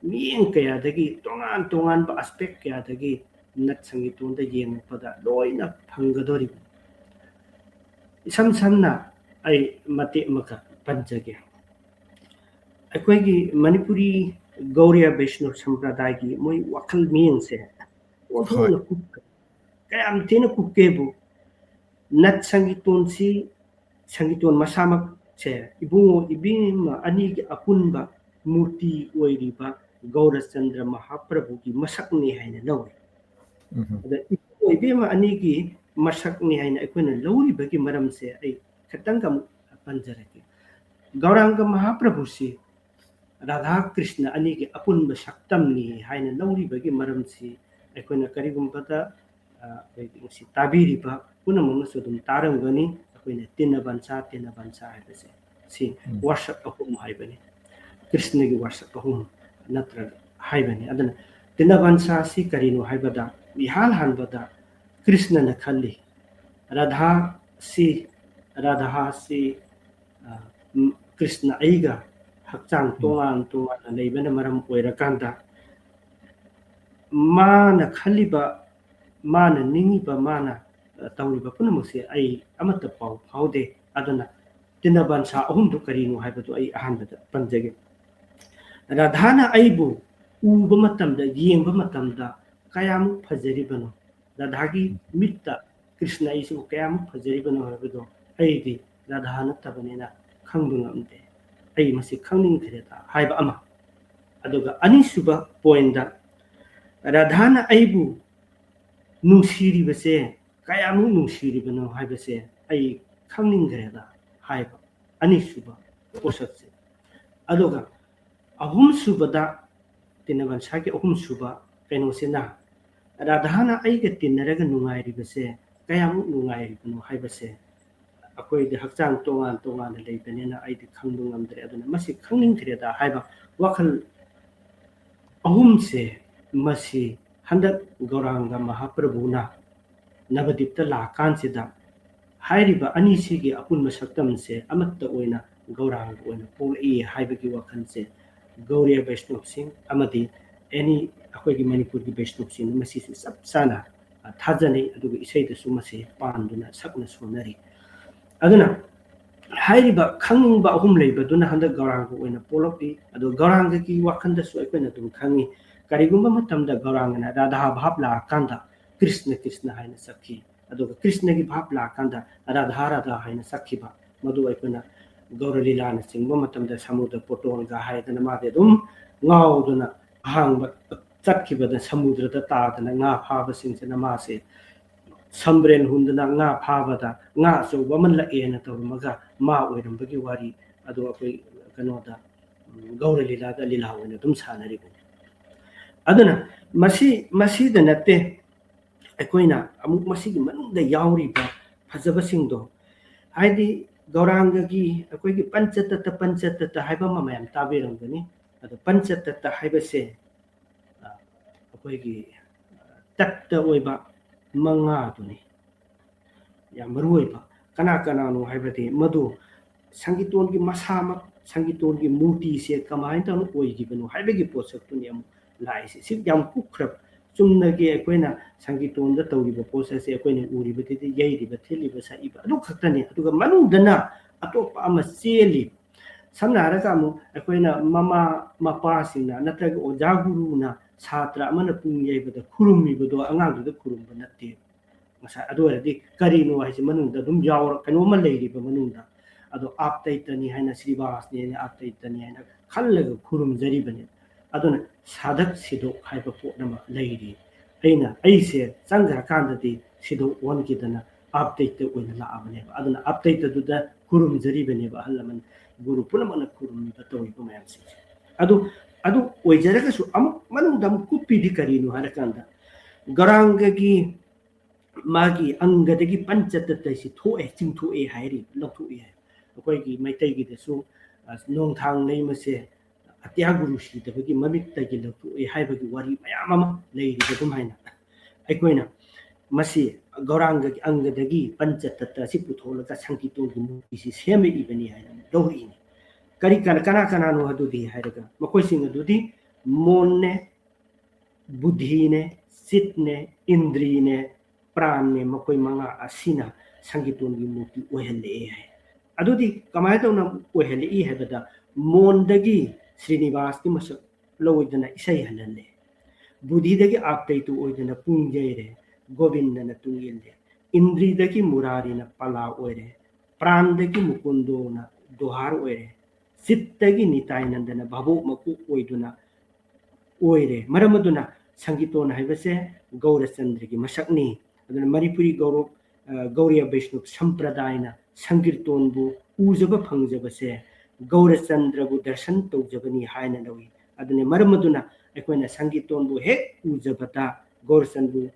ꯃꯤꯠꯌꯦꯡ ꯀꯌꯥꯗꯒꯤ, ꯇꯣꯉꯥꯟ ꯇꯣꯉꯥꯟꯕ ꯑꯦꯁꯄꯦꯛ ꯀꯌꯥꯗꯒꯤ ꯅꯠ ꯁꯪꯒꯤꯇꯣꯟꯗ ꯌꯦꯡꯉꯛꯄꯗ ꯂꯣꯏꯅ ꯐꯪꯒꯗꯧꯔꯤꯕꯅꯤ꯫ ꯏꯁꯝ ꯁꯝꯅ ꯑꯩ ꯃꯇꯦꯛ ꯑꯃꯈꯛ ꯄꯟꯖꯒꯦ꯫ ꯑꯩꯈꯣꯏꯒꯤ ꯃꯅꯤꯄꯨꯔꯤ ꯒꯧꯔꯤꯌꯥ ꯕꯩꯁꯅꯣ ꯁꯝꯄ꯭ꯔꯗꯥꯏꯒꯤ ꯃꯣꯏ ꯋꯥꯈꯜ ꯃꯤꯠꯌꯦꯡꯁꯦ ꯑꯣꯟꯊꯣꯛꯅ ꯀꯨꯞ-, ꯀꯌꯥꯝ ꯊꯤꯅ ꯀꯨꯞꯀꯦꯕꯨ, ꯅꯠ ꯁꯪꯒꯤꯇꯣꯟꯁꯤ, ꯁꯪꯒꯤꯇꯣꯟ ꯃꯁꯥꯃꯛꯁꯦ ꯏꯕꯨꯡꯉꯣ ꯏꯕꯦꯝꯃ ꯑꯅꯤꯒꯤ ꯑꯄꯨꯟꯕ ꯃꯨꯔꯇꯤ ꯑꯣꯏꯔꯤꯕ ꯒꯧꯔꯆꯟꯗ꯭ꯔ ꯃꯍꯥꯄ꯭ꯔꯚꯨꯒꯤ ꯃꯁꯛꯅꯤ ꯍꯥꯏꯅ ꯂꯧꯏ꯫ ꯎꯝ꯫ ꯑꯗ ꯏꯕꯨꯡꯉꯣ ꯏꯕꯦꯝꯃ ꯑꯅꯤꯒꯤ ꯃꯁꯛꯅꯤ ꯍꯥꯏꯅ ꯑꯩꯈꯣꯏꯅ ꯂꯧꯔꯤꯕꯒꯤ ꯃꯔꯝꯁꯦ ꯑꯩ ꯈꯤꯇꯪꯒ ꯑꯃꯨꯛ ꯄꯟꯖꯔꯛꯀꯦ꯫ ꯒꯧꯔꯥꯡꯒ ꯃꯍꯥꯄ꯭ꯔꯚꯨꯁꯤ ꯔꯥꯙꯥ ꯀ꯭ꯔꯤꯁꯅ ꯑꯅꯤꯒꯤ ꯑꯄꯨꯟꯕ ꯁꯛꯇꯝꯅꯤ ꯍꯥꯏꯅ ꯂꯧꯔꯤꯕꯒꯤ ꯃꯔꯝꯁꯤ ꯑꯩꯈꯣꯏꯅ ꯀꯔꯤꯒꯨꯝꯕꯗ, ꯑ, ꯑꯩꯈꯣꯏꯒꯤ ꯉꯁꯤ ꯇꯥꯕꯤꯔꯤꯕ ꯄꯨꯝꯅꯃꯛꯅꯁꯨ ꯑꯗꯨꯝ ꯇꯥꯔꯝꯒꯅꯤ꯫ ꯑꯩꯈꯣꯏꯅ ꯇꯤꯟꯅ ꯕꯟꯁꯥ, ꯇꯤꯟꯅ ꯕꯟꯁꯥ ꯍꯥꯏꯕꯁꯦ ꯁꯤ ꯎꯝ꯫ ꯋꯥꯔꯁꯛ ꯑꯍꯨꯝ ꯍꯥꯏꯕꯅꯤ꯫ ꯀ꯭ꯔꯤꯁꯅꯒꯤ ꯋꯥꯔꯁꯛ ꯑꯍꯨꯝ ꯅꯠꯇ꯭ꯔꯒ ꯍꯥꯏꯕꯅꯤ꯫ ꯑꯗꯨꯅ ꯇꯤꯟꯅ ꯕꯟꯁꯥ ꯑꯁꯤ ꯀꯔꯤꯅꯣ ꯍꯥꯏꯕꯗ, ꯏꯍꯥꯟ ꯍꯥꯟꯕꯗ ꯀ꯭ꯔꯤꯁꯅꯅ ꯈꯜꯂꯤ, ꯔꯥꯙꯥꯁꯤ, ꯔꯥꯙꯥꯁꯤ, ꯑ, ꯎꯝ, ꯀ꯭ꯔꯤꯁꯅ ꯑꯩꯒ ꯍꯛꯆꯥꯡ ꯎꯝ꯫ ꯇꯣꯉꯥꯟ ꯇꯣꯉꯥꯟꯅ ꯂꯩꯕꯅ ꯃꯔꯝ ꯑꯣꯏꯔꯀꯥꯟꯗ ꯃꯥꯅ ꯈꯜꯂꯤꯕ, ꯃꯥꯅ ꯅꯤꯡꯉꯤꯕ, ꯃꯥꯅ, ꯑ, ꯇꯧꯔꯤꯕ ꯄꯨꯝꯅꯃꯛꯁꯦ ꯑꯩ ꯑꯃꯠꯇ ꯄꯥꯎ ꯐꯥꯎꯗꯦ꯫ ꯑꯗꯨꯅ ꯇꯤꯟꯅ ꯕꯟꯁꯥ ꯑꯍꯨꯝꯗꯨ ꯀꯔꯤꯅꯣ ꯍꯥꯏꯕꯗꯨ ꯑꯩ ꯑꯍꯥꯟꯕꯗ ꯄꯟꯖꯒꯦ꯫ ꯔꯥꯙꯥꯅ ꯑꯩꯕꯨ ꯎꯕ ꯃꯇꯝꯗ, ꯌꯦꯡꯕ ꯃꯇꯝꯗ ꯀꯌꯥꯃꯨꯛ ꯐꯖꯔꯤꯕꯅꯣ, ꯔꯥꯙꯥꯒꯤ ꯃꯤꯠꯇ ꯀ꯭ꯔꯤꯁꯅ ꯑꯩꯁꯤꯕꯨ ꯀꯌꯥꯃꯨꯛ ꯐꯖꯔꯤꯕꯅꯣ ꯍꯥꯏꯕꯗꯣ ꯑꯩꯗꯤ ꯔꯥꯙꯥ ꯅꯠꯇꯕꯅꯤꯅ ꯈꯪꯕ ꯉꯝꯗꯦ꯫ ꯑꯩ ꯃꯁꯤ ꯈꯪꯅꯤꯡꯈ꯭ꯔꯦꯗ ꯍꯥꯏꯕ ꯑꯃ꯫ ꯑꯗꯨꯒ ꯑꯅꯤꯁꯨꯕ ꯄꯣꯏꯟꯗ, ꯔꯥꯙꯥꯅ ꯑꯩꯕꯨ ꯅꯨꯡꯁꯤꯔꯤꯕꯁꯦ ꯀꯌꯥꯃꯨꯛ ꯅꯨꯡꯁꯤꯔꯤꯕꯅꯣ ꯍꯥꯏꯕꯁꯦ ꯑꯩ ꯈꯪꯅꯤꯡꯈ꯭ꯔꯦꯗ ꯍꯥꯏꯕ ꯑꯅꯤꯁꯨꯕ ꯄꯣꯠꯁꯛꯁꯦ꯫ ꯑꯗꯨꯒ ꯑꯍꯨꯝꯁꯨꯕꯗ, ꯇꯤꯟꯅ ꯕꯟꯁꯥꯒꯤ ꯑꯍꯨꯝꯁꯨꯕ ꯀꯩꯅꯣꯁꯤꯅ, ꯔꯥꯙꯥꯅ ꯑꯩꯒ ꯇꯤꯟꯅꯔꯒ ꯅꯨꯡꯉꯥꯏꯔꯤꯕꯁꯦ ꯀꯌꯥꯃꯨꯛ ꯅꯨꯡꯉꯥꯏꯔꯤꯕꯅꯣ ꯍꯥꯏꯕꯁꯦ ꯑꯩꯈꯣꯏꯗꯤ ꯍꯛꯆꯥꯡ ꯇꯣꯉꯥꯟ ꯇꯣꯉꯥꯟꯅ ꯂꯩꯕꯅꯤꯅ ꯑꯩꯗꯤ ꯈꯪꯕ ꯉꯝꯗ꯭ꯔꯦ, ꯑꯗꯨꯅ ꯃꯁꯤ ꯈꯪꯅꯤꯡꯈ꯭ꯔꯦꯗ ꯍꯥꯏꯕ ꯋꯥꯈꯜ ꯑꯍꯨꯝꯁꯦ, ꯃꯁꯤ ꯍꯟꯗꯛ ꯒꯧꯔꯥꯡꯒ ꯃꯍꯥꯄ꯭ꯔꯚꯨꯅ ꯅꯕꯗꯤꯞꯇ ꯂꯥꯛꯀꯥꯟꯁꯤꯗ ꯍꯥꯏꯔꯤꯕ ꯑꯅꯤꯁꯤꯒꯤ ꯑꯄꯨꯟꯕ ꯁꯛꯇꯝꯁꯦ ꯑꯃꯠꯇ ꯑꯣꯏꯅ ꯒꯧꯔꯥꯡꯒ ꯑꯣꯏꯅ ꯄꯣꯛꯂꯛꯏ ꯍꯥꯏꯕꯒꯤ ꯋꯥꯈꯜꯁꯦ ꯒꯧꯔꯤꯌ ꯕꯩꯁꯅꯣꯞꯁꯤꯡ ꯑꯃꯗꯤ ꯑꯦꯅꯤ ꯑꯩꯈꯣꯏꯒꯤ ꯃꯅꯤꯄꯨꯔꯒꯤ ꯕꯩꯁꯅꯣꯞꯁꯤꯡꯅ ꯃꯁꯤꯁꯨ ꯆꯞ ꯆꯥꯅ, ꯑ, ꯊꯥꯖꯅꯩ, ꯑꯗꯨꯒ ꯏꯁꯩꯗꯁꯨ ꯃꯁꯤ ꯄꯥꯟꯗꯨꯅ ꯁꯛꯅ ꯁꯣꯟꯅꯔꯤ꯫ ꯑꯗꯨꯅ ꯍꯥꯏꯔꯤꯕ ꯈꯪꯅꯤꯡꯕ ꯑꯍꯨꯝ ꯂꯩꯕꯗꯨꯅ ꯍꯟꯗꯛ ꯒꯧꯔꯥꯡꯒ ꯑꯣꯏꯅ ꯄꯣꯛꯂꯛꯏ꯫ ꯑꯗꯣ ꯒꯧꯔꯥꯡꯒꯒꯤ ꯋꯥꯈꯜꯗꯁꯨ ꯑꯩꯈꯣꯏꯅ ꯑꯗꯨꯝ ꯈꯪꯉꯤ, ꯀꯔꯤꯒꯨꯝꯕ ꯃꯇꯝꯗ ꯒꯧꯔꯥꯡꯒꯅ ꯔꯥꯙꯥ ꯚꯥꯞ ꯂꯥꯛꯑꯀꯥꯟꯗ ꯀ꯭ꯔꯤꯁꯅ ꯀ꯭ꯔꯤꯁꯅ ꯍꯥꯏꯅ ꯁꯛꯈꯤ, ꯑꯗꯨꯒ ꯀ꯭ꯔꯤꯁꯅꯒꯤ ꯚꯥꯞ ꯂꯥꯛꯑꯀꯥꯟꯗ ꯔꯥꯙꯥ ꯔꯥꯙꯥ ꯍꯥꯏꯅ ꯁꯛꯈꯤꯕ, ꯃꯗꯨ ꯑꯩꯈꯣꯏꯅ ꯒꯧꯔ ꯂꯤꯂꯥꯅꯆꯤꯡꯕ ꯃꯇꯝꯗ ꯁꯃꯨꯗ꯭ꯔ ꯄꯣꯇꯣꯜꯒ ꯍꯥꯏꯗꯅ ꯃꯥꯗꯤ ꯑꯗꯨꯝ ꯉꯥꯎꯗꯨꯅ ꯑꯍꯥꯡꯕ ꯆꯠꯈꯤꯕꯗ ꯁꯃꯨꯗ꯭ꯔꯗ ꯇꯥꯗꯅ ꯉꯥ ꯐꯥꯕꯁꯤꯡꯁꯤꯅ ꯃꯥꯁꯦ ꯁꯝꯕ꯭ꯔꯦꯟ ꯍꯨꯟꯗꯨꯅ ꯉꯥ ꯐꯥꯕꯗ ꯉꯥ ꯑꯆꯧꯕ ꯑꯃ ꯂꯛꯑꯦꯅ ꯇꯧꯔꯝꯃꯒ ꯃꯥ ꯑꯣꯏꯔꯝꯕꯒꯤ ꯋꯥꯔꯤ ꯑꯗꯨ ꯑꯩꯈꯣꯏ ꯀꯩꯅꯣꯗ ꯎꯝ, ꯒꯧꯔ ꯂꯤꯂꯥꯗ ꯂꯤꯂꯥ ꯑꯣꯏꯅ ꯑꯗꯨꯝ ꯁꯥꯟꯅꯔꯤꯕꯅꯤ꯫ ꯑꯗꯨꯅ ꯃꯁꯤ, ꯃꯁꯤꯗ ꯅꯠꯇꯦ, ꯑꯩꯈꯣꯏꯅ ꯑꯃꯨꯛ ꯃꯁꯤꯒꯤ ꯃꯅꯨꯡꯗ ꯌꯥꯎꯔꯤꯕ ꯐꯖꯕꯁꯤꯡꯗꯣ, ꯍꯥꯏꯗꯤ ꯒꯧꯔꯥꯡꯒꯒꯤ ꯑꯩꯈꯣꯏꯒꯤ ꯄꯟꯆꯇꯠꯇ, ꯄꯟꯆꯇꯠꯇ ꯍꯥꯏꯕ ꯑꯃ ꯃꯌꯥꯝ ꯇꯥꯕꯤꯔꯝꯒꯅꯤ꯫ ꯑꯗꯣ ꯄꯟꯆꯇꯠꯇ ꯍꯥꯏꯕꯁꯦ, ꯑ, ꯑꯩꯈꯣꯏꯒꯤ ꯇꯠꯇ ꯑꯣꯏꯕ ꯃꯉꯥꯗꯨꯅꯤ ꯌꯥꯝ ꯃꯔꯨ ꯑꯣꯏꯕ꯫ ꯀꯅꯥ ꯀꯅꯥꯅꯣ ꯍꯥꯏꯕꯗꯤ ꯃꯗꯨ ꯁꯪꯒꯤꯇꯣꯟꯒꯤ ꯃꯁꯥꯃꯛ, ꯁꯪꯒꯤꯇꯣꯟꯒꯤ ꯃꯨꯔꯇꯤꯁꯦ ꯀꯃꯥꯏꯅ ꯇꯧꯅ ꯑꯣꯏꯈꯤꯕꯅꯣ ꯍꯥꯏꯕꯒꯤ ꯄꯣꯠꯁꯛꯇꯨꯅꯤ ꯑꯃꯨꯛ ꯂꯥꯛꯏꯁꯦ꯫ ꯁꯤ ꯌꯥꯝ ꯀꯨꯞꯈ꯭ꯔꯕ꯫ ꯆꯨꯝꯅꯒꯤ ꯑꯩꯈꯣꯏꯅ ꯁꯪꯒꯤꯇꯣꯟꯗ ꯇꯧꯔꯤꯕ ꯄꯣꯠꯁꯛꯁꯦ ꯑꯩꯈꯣꯏꯅ ꯎꯔꯤꯕꯗꯨꯗꯤ ꯌꯩꯔꯤꯕ, ꯊꯤꯜꯂꯤꯕ, ꯁꯛꯏꯕ ꯑꯗꯨ ꯈꯛꯇꯅꯤ꯫ ꯑꯗꯨꯒ ꯃꯅꯨꯡꯗꯅ ꯑꯇꯣꯞꯄ ꯑꯃ ꯆꯦꯜꯂꯤ꯫ ꯁꯝꯅ ꯍꯥꯏꯔꯒ ꯑꯃꯨꯛ ꯑꯩꯈꯣꯏꯅ ꯃꯃꯥ ꯃꯄꯥꯁꯤꯡꯅ ꯅꯠꯇ꯭ꯔꯒ ꯑꯣꯖꯥ ꯒꯨꯔꯨꯅ ꯁꯥꯇ꯭ꯔ ꯑꯃꯅ ꯄꯨꯡ ꯌꯩꯕꯗ ꯈꯨꯔꯨꯝꯃꯤꯕꯗꯣ ꯑꯉꯥꯡꯗꯨꯗ ꯈꯨꯔꯨꯝꯕ ꯅꯠꯇꯦ꯫ ꯉꯁꯥꯏ ꯑꯗꯨ ꯑꯣꯏꯔꯗꯤ ꯀꯔꯤꯅꯣ ꯍꯥꯏꯁꯦ ꯃꯅꯨꯡꯗ ꯑꯗꯨꯝ ꯌꯥꯎꯔ, ꯀꯩꯅꯣꯝꯃ ꯂꯩꯔꯤꯕ ꯃꯅꯨꯡꯗ꯫ ꯑꯗꯣ ꯑꯞꯇꯩꯇꯅꯤ ꯍꯥꯏꯅ, ꯁ꯭ꯔꯤꯕꯥꯁꯅꯤ ꯍꯥꯏꯅ, ꯑꯞꯇꯩꯇꯅꯤ ꯍꯥꯏꯅ ꯈꯜꯂꯒ ꯈꯨꯔꯨꯝꯖꯔꯤꯕꯅꯦ꯫ ꯑꯗꯨꯅ ꯁꯥꯙꯛ ꯁꯤꯙꯣꯛ ꯍꯥꯏꯕ ꯄꯣꯠ ꯑꯃ ꯂꯩꯔꯤ꯫ ꯑꯩꯅ, ꯑꯩꯁꯦ ꯆꯪꯈ꯭ꯔꯀꯥꯟꯗꯗꯤ ꯁꯤꯙꯣꯛ ꯑꯣꯟꯈꯤꯗꯅ ꯑꯞꯇꯩꯇ ꯑꯣꯏꯅ ꯂꯥꯛꯑꯕꯅꯦꯕ꯫ ꯑꯗꯨꯅ ꯑꯞꯇꯩꯇꯗꯨꯗ ꯈꯨꯔꯨꯝꯖꯔꯤꯕꯅꯦꯕ ꯑꯍꯜ ꯂꯃꯟ ꯒꯨꯔꯨ ꯄꯨꯝꯅꯃꯛꯅ ꯈꯨꯔꯨꯝꯃꯤꯕ ꯇꯧꯔꯤꯕ ꯃꯌꯥꯝꯁꯤꯡꯁꯦ꯫ ꯑꯗꯨ, ꯑꯗꯨ ꯑꯣꯏꯖꯔꯒꯁꯨ ꯑꯃꯨꯛ ꯃꯅꯨꯡꯗ ꯑꯃꯨꯛ ꯀꯨꯞꯄꯤꯗꯤ ꯀꯔꯤꯅꯣ ꯍꯥꯏꯔꯀꯥꯟꯗ, ꯒꯧꯔꯥꯡꯒꯒꯤ ꯃꯥꯒꯤ ꯑꯪꯒꯗꯒꯤ ꯄꯟꯆꯇꯠꯇ ꯍꯥꯏꯁꯤ ꯊꯣꯛꯑꯦ, ꯆꯤꯡꯊꯣꯛꯑꯦ ꯍꯥꯏꯔꯤ, ꯂꯧꯊꯣꯛꯑꯦ ꯍꯥꯏ꯫ ꯑꯩꯈꯣꯏꯒꯤ ꯃꯩꯇꯩꯒꯤꯗꯁꯨ, ꯑ, ꯅꯣꯡꯊꯥꯡ ꯂꯩꯃꯁꯦ ꯑꯇ꯭ꯌꯥ ꯒꯨꯔꯨ ꯁꯤꯗꯕꯒꯤ ꯃꯃꯤꯠꯇꯒꯤ ꯂꯧꯊꯣꯛꯑꯦ ꯍꯥꯏꯕꯒꯤ ꯋꯥꯔꯤ ꯃꯌꯥꯝ ꯑꯃ ꯂꯩꯔꯤꯕ꯫ ꯑꯗꯨꯝ ꯍꯥꯏꯅ ꯑꯩꯈꯣꯏꯅ ꯃꯁꯤ ꯒꯧꯔꯥꯡꯒꯒꯤ ꯑꯪꯒꯗꯒꯤ ꯄꯟꯆꯇꯠꯇ ꯑꯁꯤ ꯄꯨꯊꯣꯛꯂꯒ ꯁꯪꯀꯤꯔꯇꯣꯟꯒꯤ ꯃꯨꯔꯇꯤꯁꯤ ꯁꯦꯝꯃꯛꯏꯕꯅꯤ ꯍꯥꯏꯅ ꯂꯧꯔꯛꯏꯅꯤ꯫ ꯀꯔꯤ ꯀꯅꯥ, ꯀꯅꯥ ꯀꯅꯥꯅꯣ ꯑꯗꯨꯗꯤ ꯍꯥꯏꯔꯒ, ꯃꯈꯣꯏꯁꯤꯡ ꯑꯗꯨꯗꯤ ꯃꯣꯟꯅꯦ, ꯕꯨꯙꯤꯅꯦ, ꯆꯤꯠꯅꯦ, ꯏꯟꯗ꯭ꯔꯤꯅꯦ, ꯄ꯭ꯔꯥꯟꯅꯦ, ꯃꯈꯣꯏ ꯃꯉꯥ ꯑꯁꯤꯅ ꯁꯪꯀꯤꯔꯇꯣꯟꯒꯤ ꯃꯨꯔꯇꯤ ꯑꯣꯏꯍꯜꯂꯛꯑꯦ ꯍꯥꯏ꯫ ꯑꯗꯨꯗꯤ ꯀꯃꯥꯏꯅ ꯇꯧꯅ ꯑꯣꯏꯍꯜꯂꯛꯏ ꯍꯥꯏꯕꯗ, ꯃꯣꯟꯗꯒꯤ ꯁ꯭ꯔꯤꯅꯤꯕꯥꯁꯀꯤ ꯃꯁꯛ ꯂꯧꯗꯅ ꯏꯁꯩ ꯍꯜꯍꯜꯂꯦ, ꯕꯨꯙꯤꯗꯒꯤ ꯑꯞꯇꯩꯇꯨ ꯑꯣꯏꯗꯅ ꯄꯨꯡ ꯌꯩꯔꯦ, ꯒꯣꯕꯤꯟꯗꯅ ꯇꯨꯡ ꯏꯜꯂꯦ, ꯏꯟꯗ꯭ꯔꯤꯗꯒꯤ ꯃꯨꯔꯥꯔꯤꯅ ꯄꯂꯥ ꯑꯣꯏꯔꯦ, ꯄ꯭ꯔꯥꯟꯗꯒꯤ ꯃꯨꯀꯨꯟꯗꯣꯅ ꯗꯣꯍꯥꯔ ꯑꯣꯏꯔꯦ, ꯆꯤꯠꯇꯒꯤ ꯅꯤꯇꯥꯏꯅꯟꯗꯅ ꯚꯥꯕꯣꯛ ꯃꯀꯣꯛ ꯑꯣꯏꯗꯨꯅ ꯑꯣꯏꯔꯦ꯫ ꯃꯔꯝ ꯑꯗꯨꯅ ꯁꯪꯒꯤꯇꯣꯟ ꯍꯥꯏꯕꯁꯦ ꯒꯧꯔꯆꯟꯗ꯭ꯔꯒꯤ ꯃꯁꯛꯅꯤ꯫ ꯑꯗꯨꯅ ꯃꯅꯤꯄꯨꯔꯤ ꯒꯧꯔ-, ꯑ, ꯒꯧꯔꯤꯌ ꯕꯩꯁꯅꯨꯞ ꯁꯝꯄ꯭ꯔꯗꯥꯏꯅ ꯁꯪꯀꯤꯔꯇꯣꯟꯕꯨ ꯎꯖꯕ ꯐꯪꯖꯕꯁꯦ ꯒꯧꯔꯆꯟꯗ꯭ꯔꯕꯨ ꯗꯔꯁꯟ ꯇꯧꯖꯕꯅꯤ ꯍꯥꯏꯅ ꯂꯧꯏ꯫ ꯑꯗꯨꯅ ꯃꯔꯝ ꯑꯗꯨꯅ ꯑꯩꯈꯣꯏꯅ ꯁꯪꯒꯤꯇꯣꯟꯕꯨ ꯍꯦꯛ ꯎꯖꯕꯗ ꯒꯧꯔꯆꯟꯗ꯭ꯔꯕꯨ,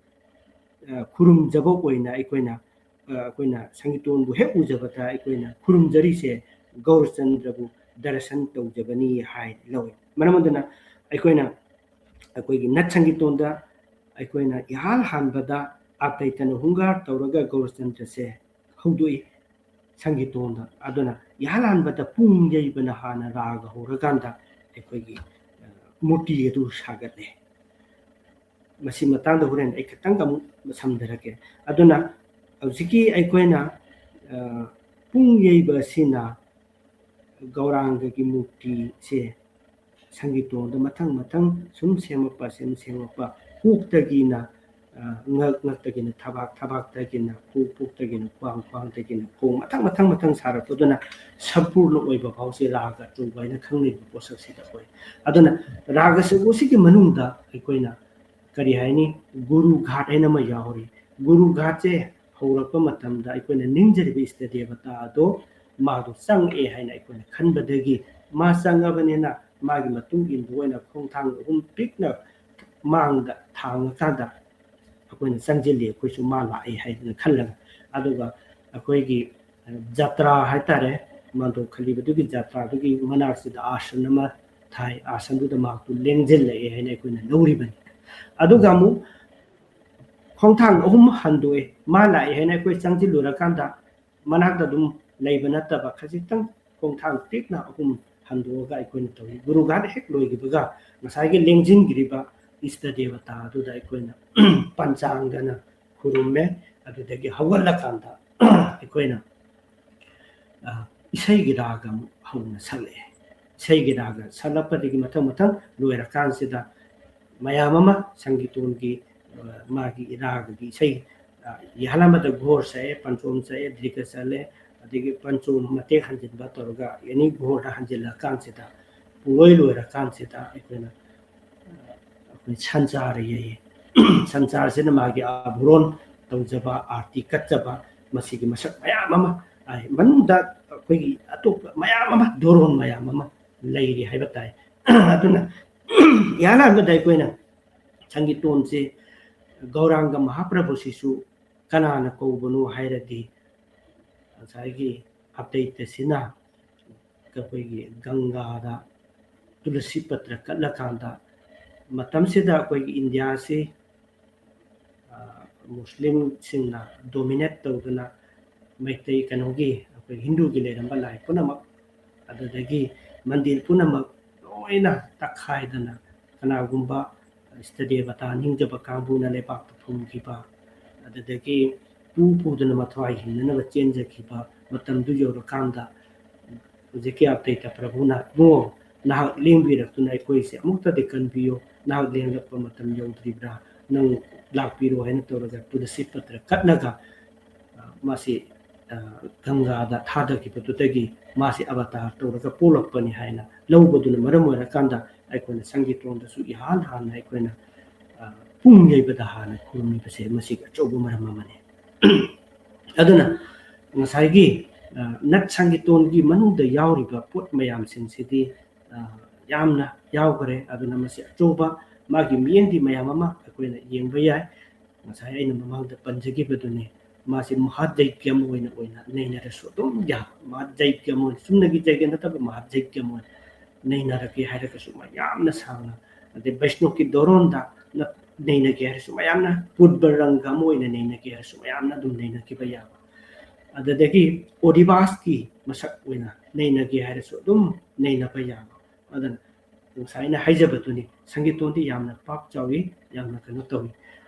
ꯑ, ꯈꯨꯔꯨꯝꯖꯕ ꯑꯣꯏꯅ ꯑꯩꯈꯣꯏꯅ, ꯑ, ꯑꯩꯈꯣꯏꯅ ꯁꯪꯒꯤꯇꯣꯟꯕꯨ ꯍꯦꯛ ꯎꯖꯕꯗ ꯑꯩꯈꯣꯏꯅ ꯈꯨꯔꯨꯝꯖꯔꯤꯁꯦ ꯒꯧꯔꯆꯟꯗ꯭ꯔꯕꯨ ꯗꯔꯁꯟ ꯇꯧꯖꯕꯅꯤ ꯍꯥꯏꯅ ꯂꯧꯏ꯫ ꯃꯔꯝ ꯑꯗꯨꯅ ꯑꯩꯈꯣꯏꯅ ꯑꯩꯈꯣꯏꯒꯤ ꯅꯠ ꯁꯪꯒꯤꯇꯣꯟꯗ ꯑꯩꯈꯣꯏꯅ ꯏꯍꯥꯟ ꯍꯥꯟꯕꯗ ꯑꯥꯇꯩꯇꯅ ꯍꯨꯡꯒꯥꯔ ꯇꯧꯔꯒ ꯒꯧꯔꯆꯟꯗ꯭ꯔꯁꯦ ꯍꯧꯗꯣꯛꯏ ꯁꯪꯒꯤꯇꯣꯟꯗ꯫ ꯑꯗꯨꯅ ꯏꯍꯥꯟ ꯍꯥꯟꯕꯗ ꯄꯨꯡ ꯌꯩꯕꯅ ꯍꯥꯟꯅ ꯔꯥꯒ ꯍꯧꯔꯀꯥꯟꯗ ꯑꯩꯈꯣꯏꯒꯤ, ꯑ, ꯃꯨꯔꯇꯤ ꯑꯗꯨ ꯁꯥꯒꯠꯂꯦ꯫ ꯃꯁꯤ ꯃꯇꯥꯡꯗ ꯍꯣꯔꯦꯟ ꯑꯩ ꯈꯤꯇꯪ ꯑꯃꯨꯛ ꯁꯝꯊꯔꯛꯀꯦ꯫ ꯑꯗꯨꯅ ꯍꯧꯖꯤꯛꯀꯤ ꯑꯩꯈꯣꯏꯅ, ꯑ, ꯄꯨꯡ ꯌꯩꯕ ꯑꯁꯤꯅ ꯒꯧꯔꯥꯡꯒꯒꯤ ꯃꯨꯔꯇꯤꯁꯦ ꯁꯪꯒꯤꯇꯣꯟꯗ ꯃꯊꯪ ꯃꯊꯪ ꯁꯨꯝ ꯁꯦꯝꯃꯛꯄ, ꯁꯨꯝ ꯁꯦꯝꯃꯛꯄ, ꯀꯣꯛꯇꯒꯤꯅ, ꯑ, ꯉꯛ, ꯉꯛꯇꯒꯤꯅ ꯊꯕꯥꯛ, ꯊꯕꯥꯛꯇꯒꯤꯅ ꯈꯨꯎ, ꯈꯨꯎꯗꯒꯤꯅ ꯈ꯭ꯋꯥꯡ, ꯈ꯭ꯋꯥꯡꯗꯒꯤꯅ ꯈꯣꯡ, ꯃꯊꯪ ꯃꯊꯪ ꯃꯊꯪ ꯁꯥꯔꯛꯄꯗꯨꯅ ꯁꯝꯄꯨꯔꯅ ꯑꯣꯏꯕ ꯐꯥꯎꯁꯦ ꯔꯥꯒ ꯑꯆꯧꯕ ꯍꯥꯏꯅ ꯈꯪꯅꯔꯤꯕ ꯄꯣꯠꯁꯛꯁꯤꯗ ꯑꯣꯏ꯫ ꯑꯗꯨꯅ ꯔꯥꯒ ꯑꯆꯧꯕꯁꯤꯒꯤ ꯃꯅꯨꯡꯗ ꯑꯩꯈꯣꯏꯅ ꯀꯔꯤ ꯍꯥꯏꯅꯤ, ꯒꯨꯔꯨ ꯘꯥꯠ ꯍꯥꯏꯅ ꯑꯃ ꯌꯥꯎꯔꯤ꯫ ꯒꯨꯔꯨ ꯘꯥꯠꯁꯦ ꯍꯧꯔꯛꯄ ꯃꯇꯝꯗ ꯑꯩꯈꯣꯏꯅ ꯅꯤꯡꯖꯔꯤꯕ ꯏꯁꯇ ꯗꯦꯕꯇꯥ ꯑꯗꯣ ꯃꯥꯗꯣ ꯆꯪꯉꯛꯑꯦ ꯍꯥꯏꯅ ꯑꯩꯈꯣꯏꯅ ꯈꯟꯕꯗꯒꯤ, ꯃꯥ ꯆꯪꯉꯕꯅꯤꯅ ꯃꯥꯒꯤ ꯃꯇꯨꯡ ꯏꯟꯕ ꯑꯣꯏꯅ ꯈꯣꯡꯊꯥꯡ ꯑꯍꯨꯝ ꯄꯤꯛꯅ ꯃꯥꯡꯗ ꯊꯥꯡꯉꯀꯥꯟꯗ ꯑꯩꯈꯣꯏꯅ ꯆꯪꯁꯤꯜꯂꯤ, ꯑꯩꯈꯣꯏꯁꯨ ꯃꯥ ꯂꯥꯛꯑꯦ ꯍꯥꯏꯗꯅ ꯈꯜꯂꯒ꯫ ꯑꯗꯨꯒ ꯑꯩꯈꯣꯏꯒꯤ, ꯑ, ꯖꯇ꯭ꯔꯥ ꯍꯥꯏꯇꯥꯔꯦ, ꯃꯥꯟꯗꯣꯞ ꯈꯜꯂꯤꯕꯗꯨꯒꯤ ꯖꯇ꯭ꯔꯥꯗꯨꯒꯤ ꯃꯅꯥꯛꯁꯤꯗ ꯑꯥꯁꯟ ꯑꯃ ꯊꯥꯏ, ꯑꯥꯁꯟꯗꯨꯗ ꯃꯍꯥꯛꯇꯨ ꯂꯦꯡꯁꯤꯜꯂꯛꯑꯦ ꯍꯥꯏꯅ ꯑꯩꯈꯣꯏꯅ ꯂꯧꯔꯤꯕꯅꯤ꯫ ꯑꯗꯨꯒ ꯑꯃꯨꯛ ꯈꯣꯡꯊꯥꯡ ꯑꯍꯨꯝ ꯍꯟꯗꯣꯛꯑꯦ, ꯃꯥ ꯂꯥꯛꯑꯦ ꯍꯥꯏꯅ ꯑꯩꯈꯣꯏ ꯆꯪꯁꯤꯜꯂꯨꯔꯀꯥꯟꯗ ꯃꯅꯥꯛꯇ ꯑꯗꯨꯝ ꯂꯩꯕ ꯅꯠꯇꯕ, ꯈꯖꯤꯛꯇꯪ ꯈꯣꯡꯊꯥꯡ ꯄꯤꯛꯅ ꯑꯍꯨꯝ ꯍꯟꯗꯣꯛꯑꯒ ꯑꯩꯈꯣꯏꯅ ꯇꯧꯏ꯫ ꯒꯨꯔꯨ ꯘꯥꯠ ꯍꯦꯛ ꯂꯣꯏꯈꯤꯕꯒ ꯉꯁꯥꯏꯒꯤ ꯂꯦꯡꯁꯤꯟꯈ꯭ꯔꯤꯕ ꯏꯁꯇ ꯗꯦꯕꯇꯥ ꯑꯗꯨꯗ ꯑꯩꯈꯣꯏꯅ ꯄꯟꯆꯥꯡꯒꯅ ꯈꯨꯔꯨꯝꯃꯦ꯫ ꯑꯗꯨꯗꯒꯤ ꯍꯧꯒꯠꯂꯀꯥꯟꯗ ꯑꯩꯈꯣꯏꯅ, ꯑ, ꯏꯁꯩꯒꯤ ꯔꯥꯒ ꯑꯃꯨꯛ ꯍꯧꯅ ꯁꯛꯂꯛꯑꯦ꯫ ꯏꯁꯩꯒꯤ ꯔꯥꯒ ꯁꯛꯂꯛꯄꯗꯒꯤ ꯃꯊꯪ ꯃꯊꯪ ꯂꯣꯏꯔꯀꯥꯟꯁꯤꯗ ꯃꯌꯥꯝ ꯑꯃ ꯁꯪꯒꯤꯇꯣꯟꯒꯤ, ꯑ, ꯃꯥꯒꯤ ꯔꯥꯒꯒꯤ ꯏꯁꯩ, ꯑ, ꯌꯥꯍꯜꯂꯝꯕꯗ ꯘꯣꯔ ꯁꯛꯑꯦ, ꯄꯟꯆꯣꯝ ꯁꯛꯑꯦ, ꯗ꯭ꯔꯤꯀ ꯆꯠꯂꯦ, ꯑꯗꯒꯤ ꯄꯟꯆꯣꯝ ꯃꯇꯦꯛ ꯍꯟꯖꯤꯟꯕ ꯇꯧꯔꯒ ꯑꯦꯅꯤ ꯘꯣꯔꯗ ꯍꯟꯖꯤꯜꯂꯀꯥꯟꯁꯤꯗ, ꯄꯨꯡꯂꯣꯏ ꯂꯣꯏꯔꯀꯥꯟꯁꯤꯗ ꯑꯩꯈꯣꯏꯅ, ꯑ, ꯑꯩꯈꯣꯏ ꯁꯟꯆꯥꯔ ꯌꯩꯌꯦ꯫ ꯁꯟꯆꯥꯔꯁꯤꯅ ꯃꯥꯒꯤ ꯑꯥꯚꯨꯔꯣꯟ ꯇꯧꯖꯕ, ꯑꯥꯔꯇꯤ ꯀꯠꯆꯕ, ꯃꯁꯤꯒꯤ ꯃꯁꯛ ꯃꯌꯥꯝ ꯑꯃ ꯃꯅꯨꯡꯗ ꯑꯩꯈꯣꯏꯒꯤ ꯑꯇꯣꯞꯄ ꯃꯌꯥꯝ ꯑꯃ, ꯙꯣꯔꯣꯟ ꯃꯌꯥꯝ ꯑꯃ ꯂꯩꯔꯤ ꯍꯥꯏꯕ ꯇꯥꯏ꯫ ꯑꯗꯨꯅ ꯏꯍꯥꯟ ꯍꯥꯟꯕꯗ ꯑꯩꯈꯣꯏꯅ ꯁꯪꯒꯤꯇꯣꯟꯁꯦ ꯒꯧꯔꯥꯡꯒ ꯃꯍꯥꯄ꯭ꯔꯚꯨꯁꯤꯁꯨ ꯀꯅꯥꯅ ꯀꯧꯕꯅꯣ ꯍꯥꯏꯔꯗꯤ, ꯉꯁꯥꯏꯒꯤ ꯑꯞꯗꯩꯇꯁꯤꯅ ꯑꯩꯈꯣꯏꯒꯤ ꯒꯪꯒꯥꯗ ꯇꯨꯂꯁꯤ ꯄꯇ꯭ꯔ ꯀꯠꯂꯀꯥꯟꯗ, ꯃꯇꯝꯁꯤꯗ ꯑꯩꯈꯣꯏꯒꯤ ꯏꯟꯗꯤꯌꯥꯁꯤ, ꯑ, ꯃꯨꯁꯂꯤꯝꯁꯤꯡꯅ dominate ꯇꯧꯗꯨꯅ ꯃꯩꯇꯩ, ꯀꯩꯅꯣꯒꯤ, ꯑꯩꯈꯣꯏ ꯍꯤꯟꯗꯨꯒꯤ ꯂꯩꯔꯝꯕ ꯂꯥꯏ ꯄꯨꯝꯅꯃꯛ, ꯑꯗꯨꯗꯒꯤ ꯃꯟꯗꯤꯔ ꯄꯨꯝꯅꯃꯛ ꯂꯣꯏꯅ ꯇꯛꯈꯥꯏꯗꯅ, ꯀꯅꯥꯒꯨꯝꯕ ꯏꯁꯇ ꯗꯦꯕꯇꯥ ꯅꯤꯡꯖꯕ ꯀꯥꯡꯕꯨꯅ ꯂꯩꯕꯥꯛꯇ ꯐꯨꯝꯈꯤꯕ, ꯑꯗꯨꯗꯒꯤ ꯄꯨ ꯄꯨꯗꯨꯅ ꯃꯊ꯭ꯋꯥꯏ ꯍꯤꯡꯅꯅꯕ ꯆꯦꯟꯖꯈꯤꯕ ꯃꯇꯝꯗꯨ ꯌꯧꯔꯀꯥꯟꯗ, ꯍꯧꯖꯤꯛꯀꯤ ꯑꯞꯗꯩꯇ ꯄ꯭ꯔꯚꯨꯅ, "ꯏꯕꯨꯡꯉꯣ, ꯅꯍꯥꯛ ꯂꯦꯡꯕꯤꯔꯛꯇꯨꯅ ꯑꯩꯈꯣꯏꯁꯦ ꯑꯃꯨꯛꯇꯗꯤ ꯀꯟꯕꯤꯌꯨ, ꯅꯍꯥꯛ ꯂꯦꯡꯂꯛꯄ ꯃꯇꯝ ꯌꯧꯗ꯭ꯔꯤꯕ꯭ꯔꯥ, ꯅꯪ ꯂꯥꯛꯄꯤꯔꯣ" ꯍꯥꯏꯅ ꯇꯧꯔꯒ ꯇꯨꯂꯁꯤ ꯄꯇ꯭ꯔ ꯀꯠꯂꯒ, ꯑ, ꯃꯥꯁꯤ, ꯑ, ꯒꯪꯒꯥꯗ ꯊꯥꯗꯈꯤꯕꯗꯨꯗꯒꯤ ꯃꯥꯁꯤ ꯑꯕꯇꯥꯔ ꯇꯧꯔꯒ ꯄꯣꯛꯂꯛꯄꯅꯤ ꯍꯥꯏꯅ ꯂꯧꯕꯗꯨꯅ ꯃꯔꯝ ꯑꯣꯏꯔꯀꯥꯟꯗ, ꯑꯩꯈꯣꯏꯅ ꯁꯪꯒꯤꯇꯣꯟꯗꯁꯨ ꯏꯍꯥꯟ ꯍꯥꯟꯅ ꯑꯩꯈꯣꯏꯅ, ꯑ, ꯄꯨꯡ ꯌꯩꯕꯗ ꯍꯥꯟꯅ ꯈꯨꯔꯨꯝꯃꯤꯕꯁꯦ ꯃꯁꯤꯒꯤ ꯑꯆꯧꯕ ꯃꯔꯝ ꯑꯃꯅꯤ꯫ ꯑꯗꯨꯅ ꯉꯁꯥꯏꯒꯤ, ꯑ, ꯅꯠ ꯁꯪꯒꯤꯇꯣꯟꯒꯤ ꯃꯅꯨꯡꯗ ꯌꯥꯎꯔꯤꯕ ꯄꯣꯠ ꯃꯌꯥꯝꯁꯤꯡꯁꯤꯗꯤ, ꯑ, ꯌꯥꯝꯅ ꯌꯥꯎꯈ꯭ꯔꯦ꯫ ꯑꯗꯨꯅ ꯃꯁꯤ ꯑꯆꯧꯕ ꯃꯥꯒꯤ ꯃꯤꯠꯌꯦꯡꯗꯤ ꯃꯌꯥꯝ ꯑꯃ ꯑꯩꯈꯣꯏꯅ ꯌꯦꯡꯕ ꯌꯥꯏ꯫ ꯉꯁꯥꯏ ꯑꯩꯅ ꯃꯃꯥꯡꯗ ꯄꯟꯖꯈꯤꯕꯗꯨꯅꯤ, ꯃꯥꯁꯤ ꯃꯍꯥꯖꯩꯒ꯭ꯌꯝ ꯑꯣꯏꯅ, ꯑꯣꯏꯅ ꯅꯩꯅꯔꯁꯨ ꯑꯗꯨꯝ ꯌꯥꯕ, ꯃꯍꯥꯖꯩꯒ꯭ꯌꯝ ꯑꯣꯏꯅ, ꯆꯨꯝꯅꯒꯤ ꯖꯩꯒ ꯅꯠꯇꯕ ꯃꯍꯥꯖꯩꯒ꯭ꯌꯝ ꯑꯣꯏꯅ ꯅꯩꯅꯔꯒꯦ ꯍꯥꯏꯔꯒꯁꯨ ꯃꯌꯥꯝꯅ ꯁꯥꯡꯅ, ꯑꯗꯩ ꯕꯩꯁꯅꯣꯞꯀꯤ ꯙꯣꯔꯣꯟꯗ ꯅ-, ꯅꯩꯅꯒꯦ ꯍꯥꯏꯔꯁꯨ ꯃꯌꯥꯝꯅ, ꯄꯨꯔꯕ ꯔꯪꯒ ꯑꯃ ꯑꯣꯏꯅ ꯅꯩꯅꯒꯦ ꯍꯥꯏꯔꯁꯨ ꯃꯌꯥꯝꯅ ꯑꯗꯨꯝ ꯅꯩꯅꯈꯤꯕ ꯌꯥꯕ, ꯑꯗꯨꯗꯒꯤ ꯑꯣꯗꯤꯕꯥꯁꯀꯤ ꯃꯁꯛ ꯑꯣꯏꯅ ꯅꯩꯅꯒꯦ ꯍꯥꯏꯔꯁꯨ ꯑꯗꯨꯝ ꯅꯩꯅꯕ ꯌꯥꯕ꯫ ꯑꯗꯨꯅ ꯉꯁꯥꯏ ꯑꯩꯅ ꯍꯥꯏꯖꯕꯗꯨꯅꯤ, ꯁꯪꯒꯤꯇꯣꯟꯗꯤ ꯌꯥꯝꯅ ꯄꯥꯛ ꯆꯥꯎꯏ, ꯌꯥꯝꯅ ꯀꯩꯅꯣ ꯇꯧꯏ꯫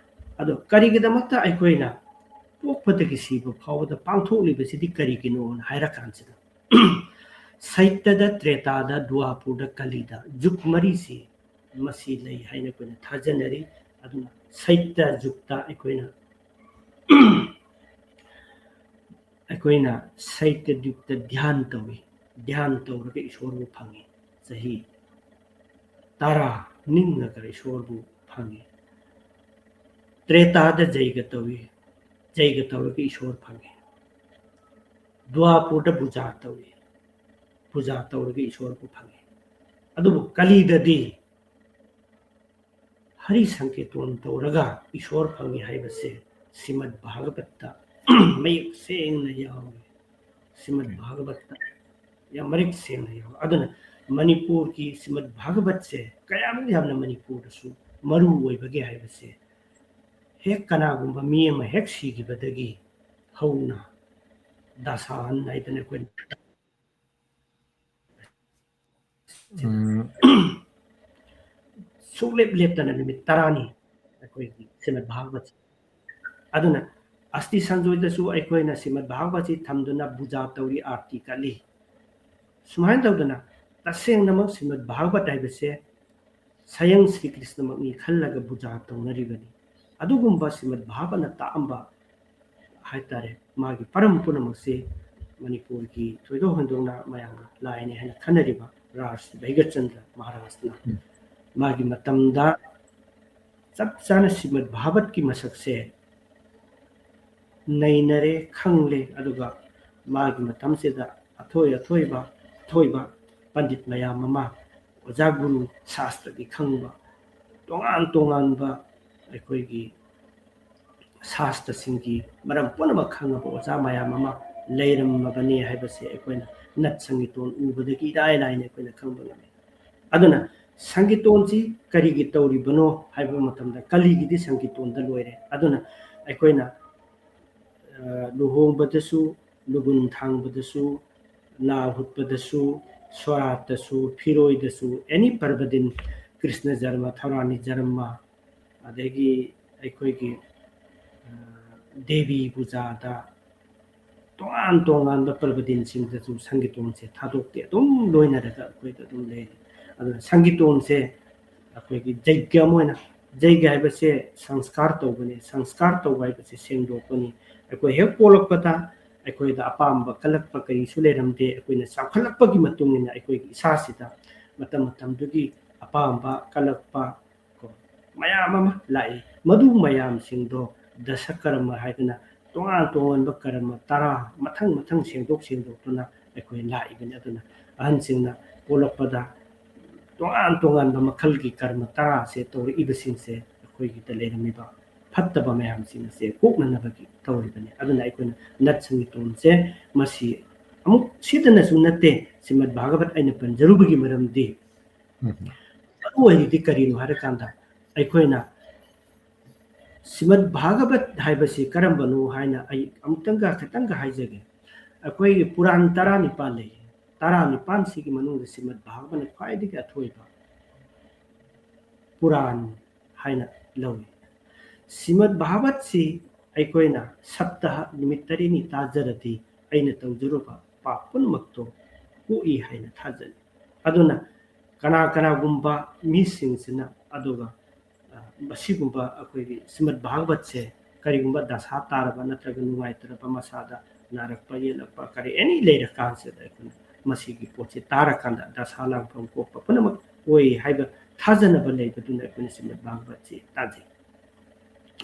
ꯑꯗꯣ ꯀꯔꯤꯒꯤꯗꯃꯛꯇ ꯑꯩꯈꯣꯏꯅ ꯄꯣꯛꯄꯗꯒꯤ ꯁꯤꯕ ꯐꯥꯎꯕꯗ ꯄꯥꯡꯊꯣꯛꯂꯤꯕꯁꯤꯗꯤ ꯀꯔꯤꯒꯤꯅꯣꯅ ꯍꯥꯏꯔꯀꯥꯟꯁꯤꯗ, ꯁꯩꯇꯗ, ꯇ꯭ꯔꯦꯇꯥꯗ, ꯗ꯭ꯋꯥꯄꯨꯔꯗ, ꯀꯂꯤꯗ, ꯖꯨꯒ ꯃꯔꯤꯁꯤ ꯃꯁꯤ ꯂꯩ ꯍꯥꯏꯅ ꯑꯩꯈꯣꯏꯅ ꯊꯥꯖꯅꯔꯤ꯫ ꯑꯗꯨꯅ ꯁꯩꯇ ꯖꯨꯒꯇ ꯑꯩꯈꯣꯏꯅ, ꯑꯩꯈꯣꯏꯅ ꯁꯩꯇ ꯖꯨꯒꯇ ꯙ꯭ꯌꯥꯟ ꯇꯧꯏ꯫ ꯙ꯭ꯌꯥꯟ ꯇꯧꯔꯒ ꯏꯁꯣꯔꯕꯨ ꯐꯪꯉꯤ꯫ ꯆꯍꯤ ꯇꯔꯥ ꯅꯤꯡꯉꯒ ꯏꯁꯣꯔꯕꯨ ꯐꯪꯉꯤ꯫ ꯇ꯭ꯔꯦꯇꯥꯗ ꯖꯩꯒ ꯇꯧꯏ꯫ ꯖꯩꯒ ꯇꯧꯔꯒ ꯏꯁꯣꯔ ꯐꯪꯉꯤ꯫ ꯗ꯭ꯋꯥꯄꯨꯔꯗ ꯄꯨꯖꯥ ꯇꯧꯏ꯫ ꯄꯨꯖꯥ ꯇꯧꯔꯒ ꯏꯁꯣꯔꯕꯨ ꯐꯪꯉꯤ꯫ ꯑꯗꯨꯕꯨ ꯀꯂꯤꯗꯗꯤ ꯍꯔꯤ ꯁꯪꯀꯤꯔꯇꯣꯟ ꯇꯧꯔꯒ ꯏꯁꯣꯔ ꯐꯪꯉꯤ ꯍꯥꯏꯕꯁꯦ ꯁ꯭ꯔꯤꯃꯗ ꯚꯥꯒꯕꯠꯇ ꯃꯌꯦꯛ ꯁꯦꯡꯅ ꯌꯥꯎꯏ꯫ ꯁ꯭ꯔꯤꯃꯗ ꯎꯝ꯫ ꯚꯥꯒꯕꯠꯇ ꯌꯥꯝ ꯃꯔꯤꯛ ꯁꯦꯡꯅ ꯌꯥꯎꯏ꯫ ꯑꯗꯨꯅ ꯃꯅꯤꯄꯨꯔꯒꯤ ꯁ꯭ꯔꯤꯃꯗ ꯚꯥꯒꯕꯠꯁꯦ ꯀꯌꯥꯃꯨꯛ ꯌꯥꯝꯅ ꯃꯅꯤꯄꯨꯔꯗꯁꯨ ꯃꯔꯨ ꯑꯣꯏꯕꯒꯦ ꯍꯥꯏꯕꯁꯦ ꯍꯦꯛ ꯀꯅꯥꯒꯨꯝꯕ ꯃꯤ ꯑꯃ ꯍꯦꯛ ꯁꯤꯈꯤꯕꯗꯒꯤ ꯍꯧꯅ ꯗꯁꯥꯍꯟ ꯍꯥꯏꯗꯅ ꯑꯩꯈꯣꯏꯅ ꯎꯝ꯫ ꯁꯨꯡꯂꯦꯞ ꯂꯦꯞꯇꯅ ꯅꯨꯃꯤꯠ ꯇꯔꯥꯅꯤ ꯑꯩꯈꯣꯏꯒꯤ ꯁ꯭ꯔꯤꯃꯗ ꯚꯥꯒꯕꯠꯁꯦ꯫ ꯑꯗꯨꯅ ꯑꯁꯇꯤ ꯁꯟꯖꯣꯏꯗꯁꯨ ꯑꯩꯈꯣꯏꯅ ꯁ꯭ꯔꯤꯃꯗ ꯚꯥꯒꯕꯠꯁꯤ ꯊꯝꯗꯨꯅ ꯄꯨꯖꯥ ꯇꯧꯔꯤ, ꯑꯥꯔꯇꯤ ꯀꯠꯂꯤ꯫ ꯁꯨꯃꯥꯏꯅ ꯇꯧꯗꯅ ꯇꯁꯦꯡꯅꯃꯛ ꯁ꯭ꯔꯤꯃꯗ ꯚꯥꯒꯕꯠ ꯍꯥꯏꯕꯁꯦ ꯁꯌꯪ ꯁ꯭ꯔꯤ ꯀ꯭ꯔꯤꯁꯅꯃꯛꯅꯤ ꯈꯜꯂꯒ ꯄꯨꯖꯥ ꯇꯧꯅꯔꯤꯕꯅꯤ꯫ ꯑꯗꯨꯒꯨꯝꯕ ꯁ꯭ꯔꯤꯃꯗ ꯚꯥꯒꯕꯠꯅ ꯇꯥꯛꯑꯝꯕ ꯍꯥꯏꯇꯥꯔꯦ, ꯃꯥꯒꯤ ꯄꯔꯝ ꯄꯨꯝꯅꯃꯛꯁꯤ ꯃꯅꯤꯄꯨꯔꯒꯤ ꯊꯣꯏꯗꯣꯛ ꯍꯦꯟꯗꯣꯛꯅ ꯃꯌꯥꯝꯅ ꯂꯥꯏꯅꯤ ꯍꯥꯏꯅ ꯈꯟꯅꯔꯤꯕ ꯔꯥꯖ ꯚꯩꯒꯆꯟꯗ꯭ꯔ ꯃꯍꯥꯔꯥꯖꯅ ꯎꯝ꯫ ꯃꯥꯒꯤ ꯃꯇꯝꯗ ꯆꯞ ꯆꯥꯅ ꯁ꯭ꯔꯤꯃꯗ ꯚꯥꯒꯕꯠꯀꯤ ꯃꯁꯛꯁꯦ ꯅꯩꯅꯔꯦ, ꯈꯪꯂꯦ꯫ ꯑꯗꯨꯒ ꯃꯥꯒꯤ ꯃꯇꯝꯁꯤꯗ ꯑꯊꯣꯏ ꯑꯊꯣꯏꯕ, ꯑꯊꯣꯏꯕ ꯄꯟꯗꯤꯠ ꯃꯌꯥꯝ ꯑꯃ, ꯑꯣꯖꯥ ꯒꯨꯔꯨ ꯁꯥꯁꯇ꯭ꯔꯒꯤ ꯈꯪꯕ, ꯇꯣꯉꯥꯟ ꯇꯣꯉꯥꯟꯕ ꯑꯩꯈꯣꯏꯒꯤ ꯁꯥꯁꯇ꯭ꯔꯁꯤꯡꯒꯤ ꯃꯔꯝ ꯄꯨꯝꯅꯃꯛ ꯈꯪꯉꯕ ꯑꯣꯖꯥ ꯃꯌꯥꯝ ꯑꯃ ꯂꯩꯔꯝꯃꯕꯅꯤ ꯍꯥꯏꯕꯁꯦ ꯑꯩꯈꯣꯏꯅ ꯅꯠ ꯁꯪꯒꯤꯇꯣꯟ ꯎꯕꯗꯒꯤ ꯏꯔꯥꯏ ꯂꯥꯏꯅ ꯑꯩꯈꯣꯏꯅ ꯈꯪꯕ ꯉꯝꯃꯤ꯫ ꯑꯗꯨꯅ ꯁꯪꯒꯤꯇꯣꯟꯁꯤ ꯀꯔꯤꯒꯤ ꯇꯧꯔꯤꯕꯅꯣ ꯍꯥꯏꯕ ꯃꯇꯝꯗ ꯀꯂꯤꯒꯤꯗꯤ ꯁꯪꯒꯤꯇꯣꯟꯗ ꯂꯣꯏꯔꯦ꯫ ꯑꯗꯨꯅ ꯑꯩꯈꯣꯏꯅ, ꯑ, ꯂꯨꯍꯣꯡꯕꯗꯁꯨ, ꯂꯨꯕꯨꯟ ꯊꯥꯡꯕꯗꯁꯨ, ꯅꯥ ꯍꯨꯠꯄꯗꯁꯨ, ꯁꯣꯔꯥꯠꯇꯁꯨ, ꯐꯤꯔꯣꯏꯗꯁꯨ, ꯑꯦꯅꯤ ꯄꯔꯕ ꯗꯤꯟ, ꯀ꯭ꯔꯤꯁꯅ ꯖꯔꯃ, ꯊꯧꯔꯥꯅꯤ ꯖꯔꯃ, ꯑꯗꯒꯤ ꯑꯩꯈꯣꯏꯒꯤ, ꯑ, ꯗꯦꯕꯤ ꯄꯨꯖꯥꯗ, ꯇꯣꯉꯥꯟ ꯇꯣꯉꯥꯟꯕ ꯄꯔꯕ ꯗꯤꯟꯁꯤꯡꯗꯁꯨ ꯁꯪꯒꯤꯇꯣꯟꯁꯦ ꯊꯥꯗꯣꯛꯇꯦ, ꯑꯗꯨꯝ ꯂꯣꯏꯅꯔꯒ ꯑꯩꯈꯣꯏꯗ ꯑꯗꯨꯝ ꯂꯩꯔꯤ꯫ ꯑꯗꯨꯅ ꯁꯪꯒꯤꯇꯣꯟꯁꯦ ꯑꯩꯈꯣꯏꯒꯤ ꯖꯩꯒ꯭ꯌ ꯑꯃ ꯑꯣꯏꯅ, ꯖꯩꯒ꯭ꯌ ꯍꯥꯏꯕꯁꯦ ꯁꯪꯁꯀꯥꯔ ꯇꯧꯕꯅꯤ꯫ ꯁꯪꯁꯀꯥꯔ ꯇꯧꯕ ꯍꯥꯏꯕꯁꯦ ꯁꯦꯡꯗꯣꯛꯄꯅꯤ꯫ ꯑꯩꯈꯣꯏ ꯍꯦꯛ ꯄꯣꯛꯂꯛꯄꯗ ꯑꯩꯈꯣꯏꯗ ꯑꯄꯥꯝꯕ ꯀꯜꯂꯛꯄ ꯀꯔꯤꯁꯨ ꯂꯩꯔꯝꯗꯦ꯫ ꯑꯩꯈꯣꯏꯅ ꯆꯥꯎꯈꯠꯂꯛꯄꯒꯤ ꯃꯇꯨꯡ ꯏꯟꯅ ꯑꯩꯈꯣꯏꯒꯤ ꯏꯁꯥꯁꯤꯗ ꯃꯇꯝ ꯃꯇꯝꯗꯨꯒꯤ ꯑꯄꯥꯝꯕ ꯀꯜꯂꯛꯄ ꯀꯣ ꯃꯌꯥꯝ ꯑꯃ ꯂꯥꯛꯏ꯫ ꯃꯗꯨ ꯃꯌꯥꯝꯁꯤꯡꯗꯣ ꯗꯁꯀꯔꯃ ꯍꯥꯏꯗꯅ ꯇꯣꯉꯥꯟ ꯇꯣꯉꯥꯟꯕ ꯀꯔꯃ ꯇꯔꯥ ꯃꯊꯪ ꯃꯊꯪ ꯁꯦꯡꯗꯣꯛ ꯁꯦꯡꯗꯣꯛꯇꯨꯅ ꯑꯩꯈꯣꯏ ꯂꯥꯛꯏꯕꯅꯤ꯫ ꯑꯗꯨꯅ ꯑꯍꯟꯁꯤꯡꯅ ꯄꯣꯛꯂꯛꯄꯗ ꯇꯣꯉꯥꯟ ꯇꯣꯉꯥꯟꯕ ꯃꯈꯜꯒꯤ ꯀꯔꯃ ꯇꯔꯥꯁꯦ ꯇꯧꯔꯛꯏꯕꯁꯤꯡꯁꯦ ꯑꯩꯈꯣꯏꯒꯤꯗ ꯂꯩꯔꯝꯃꯤꯕ ꯐꯠꯇꯕ ꯃꯌꯥꯝꯁꯤꯡ ꯑꯁꯦ ꯀꯣꯛꯅꯅꯕꯒꯤ ꯇꯧꯔꯤꯕꯅꯤ꯫ ꯑꯗꯨꯅ ꯑꯩꯈꯣꯏꯅ ꯅꯠ ꯁꯪꯒꯤꯇꯣꯟꯁꯦ ꯃꯁꯤ ꯑꯃꯨꯛ ꯁꯤꯗꯅꯁꯨ ꯅꯠꯇꯦ, ꯁ꯭ꯔꯤꯃꯗ ꯚꯥꯒꯕꯠ ꯑꯩꯅ ꯄꯟꯖꯔꯨꯕꯒꯤ ꯃꯔꯝꯗꯤ ꯃꯔꯨ ꯑꯣꯏꯔꯤꯗꯤ ꯀꯔꯤꯅꯣ ꯍꯥꯏꯔꯀꯥꯟꯗ ꯑꯩꯈꯣꯏꯅ ꯁ꯭ꯔꯤꯃꯗ ꯚꯥꯒꯕꯠ ꯍꯥꯏꯕꯁꯤ ꯀꯔꯝꯕꯅꯣ ꯍꯥꯏꯅ ꯑꯩ ꯑꯃꯨꯛꯇꯪꯒ ꯈꯤꯇꯪꯒ ꯍꯥꯏꯖꯒꯦ꯫ ꯑꯩꯈꯣꯏꯒꯤ ꯄꯨꯔꯥꯟ ꯇꯔꯥꯅꯤꯄꯥꯜ ꯂꯩ꯫ ꯇꯔꯥꯅꯤꯄꯥꯜꯁꯤꯒꯤ ꯃꯅꯨꯡꯗ ꯁ꯭ꯔꯤꯃꯗ ꯚꯥꯒꯕꯠꯅ ꯈ꯭ꯋꯥꯏꯗꯒꯤ ꯑꯊꯣꯏꯕ ꯄꯨꯔꯥꯟ ꯍꯥꯏꯅ ꯂꯧꯏ꯫ ꯁ꯭ꯔꯤꯃꯗ ꯚꯥꯒꯕꯠꯁꯤ ꯑꯩꯈꯣꯏꯅ ꯁꯞꯇꯥꯍ ꯅꯨꯃꯤꯠ ꯇꯔꯦꯠꯅꯤ ꯇꯥꯖꯔꯗꯤ ꯑꯩꯅ ꯇꯧꯖꯔꯨꯕ ꯄꯥꯞ ꯄꯨꯝꯅꯃꯛꯇꯣ ꯀꯣꯛꯏ ꯍꯥꯏꯅ ꯊꯥꯖꯅꯩ꯫ ꯑꯗꯨꯅ ꯀꯅꯥ ꯀꯅꯥꯒꯨꯝꯕ ꯃꯤꯁꯤꯡꯁꯤꯅ ꯑꯗꯨꯒ, ꯑ, ꯃꯁꯤꯒꯨꯝꯕ ꯑꯩꯈꯣꯏꯒꯤ ꯁ꯭ꯔꯤꯃꯗ ꯚꯥꯒꯕꯠꯁꯦ ꯀꯔꯤꯒꯨꯝꯕ ꯗꯁꯥ ꯇꯥꯔꯕ ꯅꯠꯇ꯭ꯔꯒ ꯅꯨꯡꯉꯥꯏꯇ꯭ꯔꯕ, ꯃꯁꯥꯗ ꯅꯥꯔꯛꯄ ꯌꯦꯛꯂꯛꯄ ꯀꯔꯤ ꯑꯦꯅꯤ ꯂꯩꯔꯀꯥꯟꯁꯤꯗ ꯑꯩꯈꯣꯏꯅ ꯃꯁꯤꯒꯤ ꯄꯣꯠꯁꯤ ꯇꯥꯔꯀꯥꯟꯗ ꯗꯁꯥ ꯂꯥꯡꯐꯝ ꯀꯣꯛꯄ ꯄꯨꯝꯅꯃꯛ ꯑꯣꯏ ꯍꯥꯏꯕ ꯊꯥꯖꯅꯕ ꯂꯩꯕꯗꯨꯅ ꯑꯩꯈꯣꯏꯅ ꯁ꯭ꯔꯤꯃꯗ ꯚꯥꯒꯕꯠꯁꯤ ꯇꯥꯖꯩ꯫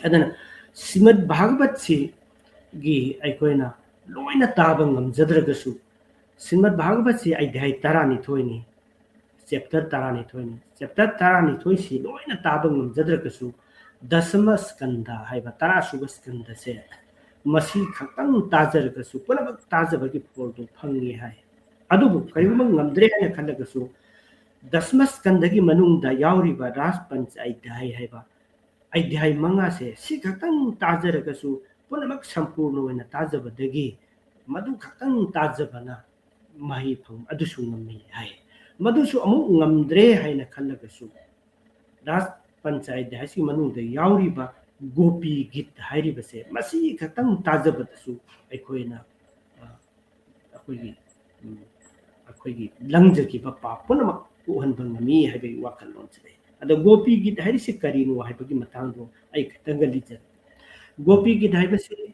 ꯑꯗꯨꯅ ꯁ꯭ꯔꯤꯃꯗ ꯚꯥꯒꯕꯠꯁꯤꯒꯤ ꯑꯩꯈꯣꯏꯅ ꯂꯣꯏꯅ ꯇꯥꯕ ꯉꯝꯖꯗ꯭ꯔꯒꯁꯨ, ꯁ꯭ꯔꯤꯃꯗ ꯚꯥꯒꯕꯠꯁꯤ ꯑꯙ꯭ꯌꯥꯏ ꯇꯔꯥꯅꯤꯊꯣꯏꯅꯤ, ꯆꯦꯞꯇꯔ ꯇꯔꯥꯅꯤꯊꯣꯏꯅꯤ꯫ ꯆꯦꯞꯇꯔ ꯇꯔꯥꯅꯤꯊꯣꯏꯁꯤ ꯂꯣꯏꯅ ꯇꯥꯕ ꯉꯝꯖꯗ꯭ꯔꯒꯁꯨ, ꯗꯁꯃ ꯁ꯭ꯀꯟꯗ ꯍꯥꯏꯕ ꯇꯔꯥꯁꯨꯕ ꯁ꯭ꯀꯟꯗꯁꯦ, ꯃꯁꯤ ꯈꯛꯇꯪ ꯇꯥꯖꯔꯒꯁꯨ ꯄꯨꯝꯅꯃꯛ ꯇꯥꯖꯕꯒꯤ ꯐꯣꯜꯗꯨ ꯐꯪꯉꯤ ꯍꯥꯏ꯫ ꯑꯗꯨꯕꯨ ꯀꯔꯤꯒꯨꯝꯕ ꯉꯝꯗ꯭ꯔꯦ ꯍꯥꯏꯅ ꯈꯜꯂꯒꯁꯨ, ꯗꯁꯃ ꯁ꯭ꯀꯟꯗꯒꯤ ꯃꯅꯨꯡꯗ ꯌꯥꯎꯔꯤꯕ ꯔꯥꯁ ꯄꯟꯆ ꯑꯙ꯭ꯌꯥꯏ ꯍꯥꯏꯕ ꯑꯙ꯭ꯌꯥꯏ ꯃꯉꯥꯁꯦ ꯁꯤ ꯈꯛꯇꯪ ꯇꯥꯖꯔꯒꯁꯨ ꯄꯨꯝꯅꯃꯛ ꯁꯝꯄꯨꯔꯅ ꯑꯣꯏꯅ ꯇꯥꯖꯕꯗꯒꯤ ꯃꯗꯨ ꯈꯛꯇꯪ ꯇꯥꯖꯕꯅ ꯃꯍꯩ ꯐꯪꯕ ꯑꯗꯨꯁꯨ ꯉꯝꯃꯤ ꯍꯥꯏ꯫ ꯃꯗꯨꯁꯨ ꯑꯃꯨꯛ ꯉꯝꯗ꯭ꯔꯦ ꯍꯥꯏꯅ ꯈꯜꯂꯒꯁꯨ, ꯔꯥꯁ ꯄꯟꯆ ꯑꯙ꯭ꯌꯥꯏꯁꯤꯒꯤ ꯃꯅꯨꯡꯗ ꯌꯥꯎꯔꯤꯕ ꯒꯣꯄꯤ ꯒꯤꯠ ꯍꯥꯏꯔꯤꯕꯁꯦ ꯃꯁꯤ ꯈꯛꯇꯪ ꯇꯥꯖꯕꯗꯁꯨ ꯑꯩꯈꯣꯏꯅ, ꯑ, ꯑꯩꯈꯣꯏꯒꯤ, ꯎꯝ, ꯑꯩꯈꯣꯏꯒꯤ ꯂꯪꯖꯈꯤꯕ ꯄꯥꯞ ꯄꯨꯝꯅꯃꯛ ꯀꯣꯛꯍꯟꯕ ꯉꯝꯃꯤ ꯍꯥꯏꯕꯒꯤ ꯋꯥꯈꯜꯂꯣꯟꯁꯤ ꯂꯩ꯫ ꯑꯗꯣ ꯒꯣꯄꯤ ꯒꯤꯠ ꯍꯥꯏꯔꯤꯁꯤ ꯀꯔꯤꯅꯣ ꯍꯥꯏꯕꯒꯤ ꯃꯇꯥꯡꯗꯣ ꯑꯩ ꯈꯤꯇꯪꯒ ꯂꯤꯖꯔꯛꯀꯦ꯫ ꯒꯣꯄꯤ ꯒꯤꯠ ꯍꯥꯏꯕꯁꯤ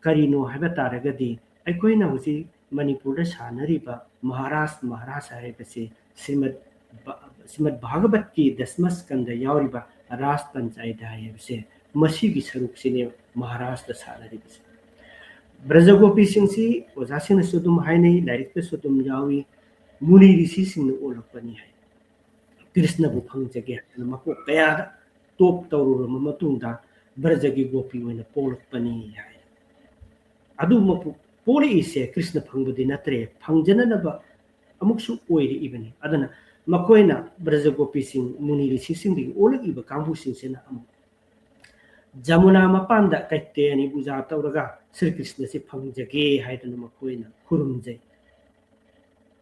ꯀꯔꯤꯅꯣ ꯍꯥꯏꯕ ꯇꯥꯔꯒꯗꯤ, ꯑꯩꯈꯣꯏꯅ ꯍꯧꯖꯤꯛ ꯃꯅꯤꯄꯨꯔꯗ ꯁꯥꯟꯅꯔꯤꯕ ꯃꯍꯥꯔꯥꯁ, ꯃꯍꯥꯔꯥꯁ ꯍꯥꯏꯕꯁꯤ ꯁ꯭ꯔꯤꯃꯗ ꯚ-, ꯁ꯭ꯔꯤꯃꯗ ꯚꯥꯒꯕꯠꯀꯤ ꯗꯁꯃ ꯁ꯭ꯀꯟꯗ ꯌꯥꯎꯔꯤꯕ ꯔꯥꯁ ꯄꯟꯆ ꯑꯙ꯭ꯌꯥꯏ ꯍꯥꯏꯕꯁꯦ, ꯃꯁꯤꯒꯤ ꯁꯔꯨꯛꯁꯤꯅꯦ ꯃꯍꯥꯔꯥꯁꯇ ꯁꯥꯟꯅꯔꯤꯕꯁꯦ꯫ ꯕ꯭ꯔꯖꯒꯣꯄꯤꯁꯤꯡꯁꯤ ꯑꯣꯖꯥꯁꯤꯡꯅꯁꯨ ꯑꯗꯨꯝ ꯍꯥꯏꯅꯩ, ꯂꯥꯏꯔꯤꯛꯇꯁꯨ ꯑꯗꯨꯝ ꯌꯥꯎꯏ, ꯃꯨꯅꯤ ꯔꯤꯁꯤꯁꯤꯡꯅ ꯑꯣꯜꯂꯛꯄꯅꯤ ꯍꯥꯏ꯫ ꯀ꯭ꯔꯤꯁꯅꯕꯨ ꯐꯪꯖꯒꯦ ꯍꯥꯏꯗꯅ ꯃꯀꯣꯛ ꯀꯌꯥꯗ ꯇꯣꯞ ꯇꯧꯔꯨꯔꯕ ꯃꯇꯨꯡꯗ ꯕ꯭ꯔꯖꯒꯤ ꯒꯣꯄꯤ ꯑꯣꯏꯅ ꯄꯣꯛꯂꯛꯄꯅꯤ ꯍꯥꯏ꯫ ꯑꯗꯨꯃꯛꯄꯨ ꯄꯣꯛꯂꯛꯏꯁꯦ ꯀ꯭ꯔꯤꯁꯅ ꯐꯪꯕꯗꯤ ꯅꯠꯇ꯭ꯔꯦ, ꯐꯪꯖꯅꯅꯕ ꯑꯃꯨꯛꯁꯨ ꯑꯣꯏꯔꯛꯏꯕꯅꯤ꯫ ꯑꯗꯨꯅ ꯃꯈꯣꯏꯅ ꯕ꯭ꯔꯖꯒꯣꯄꯤꯁꯤꯡ, ꯃꯨꯅꯤ ꯔꯤꯁꯤꯁꯤꯡꯗꯒꯤ ꯑꯣꯜꯂꯛꯏꯕ ꯀꯥꯡꯕꯨꯁꯤꯡꯁꯤꯅ ꯑꯃꯨꯛ ꯖꯃꯨꯅꯥ ꯃꯄꯥꯟꯗ ꯀꯩꯇꯦ ꯑꯅꯤ ꯄꯨꯖꯥ ꯇꯧꯔꯒ ꯁ꯭ꯔꯤ ꯀ꯭ꯔꯤꯁꯅꯁꯤ ꯐꯪꯖꯒꯦ ꯍꯥꯏꯗꯅ ꯃꯈꯣꯏꯅ ꯈꯨꯔꯨꯝꯖꯩ꯫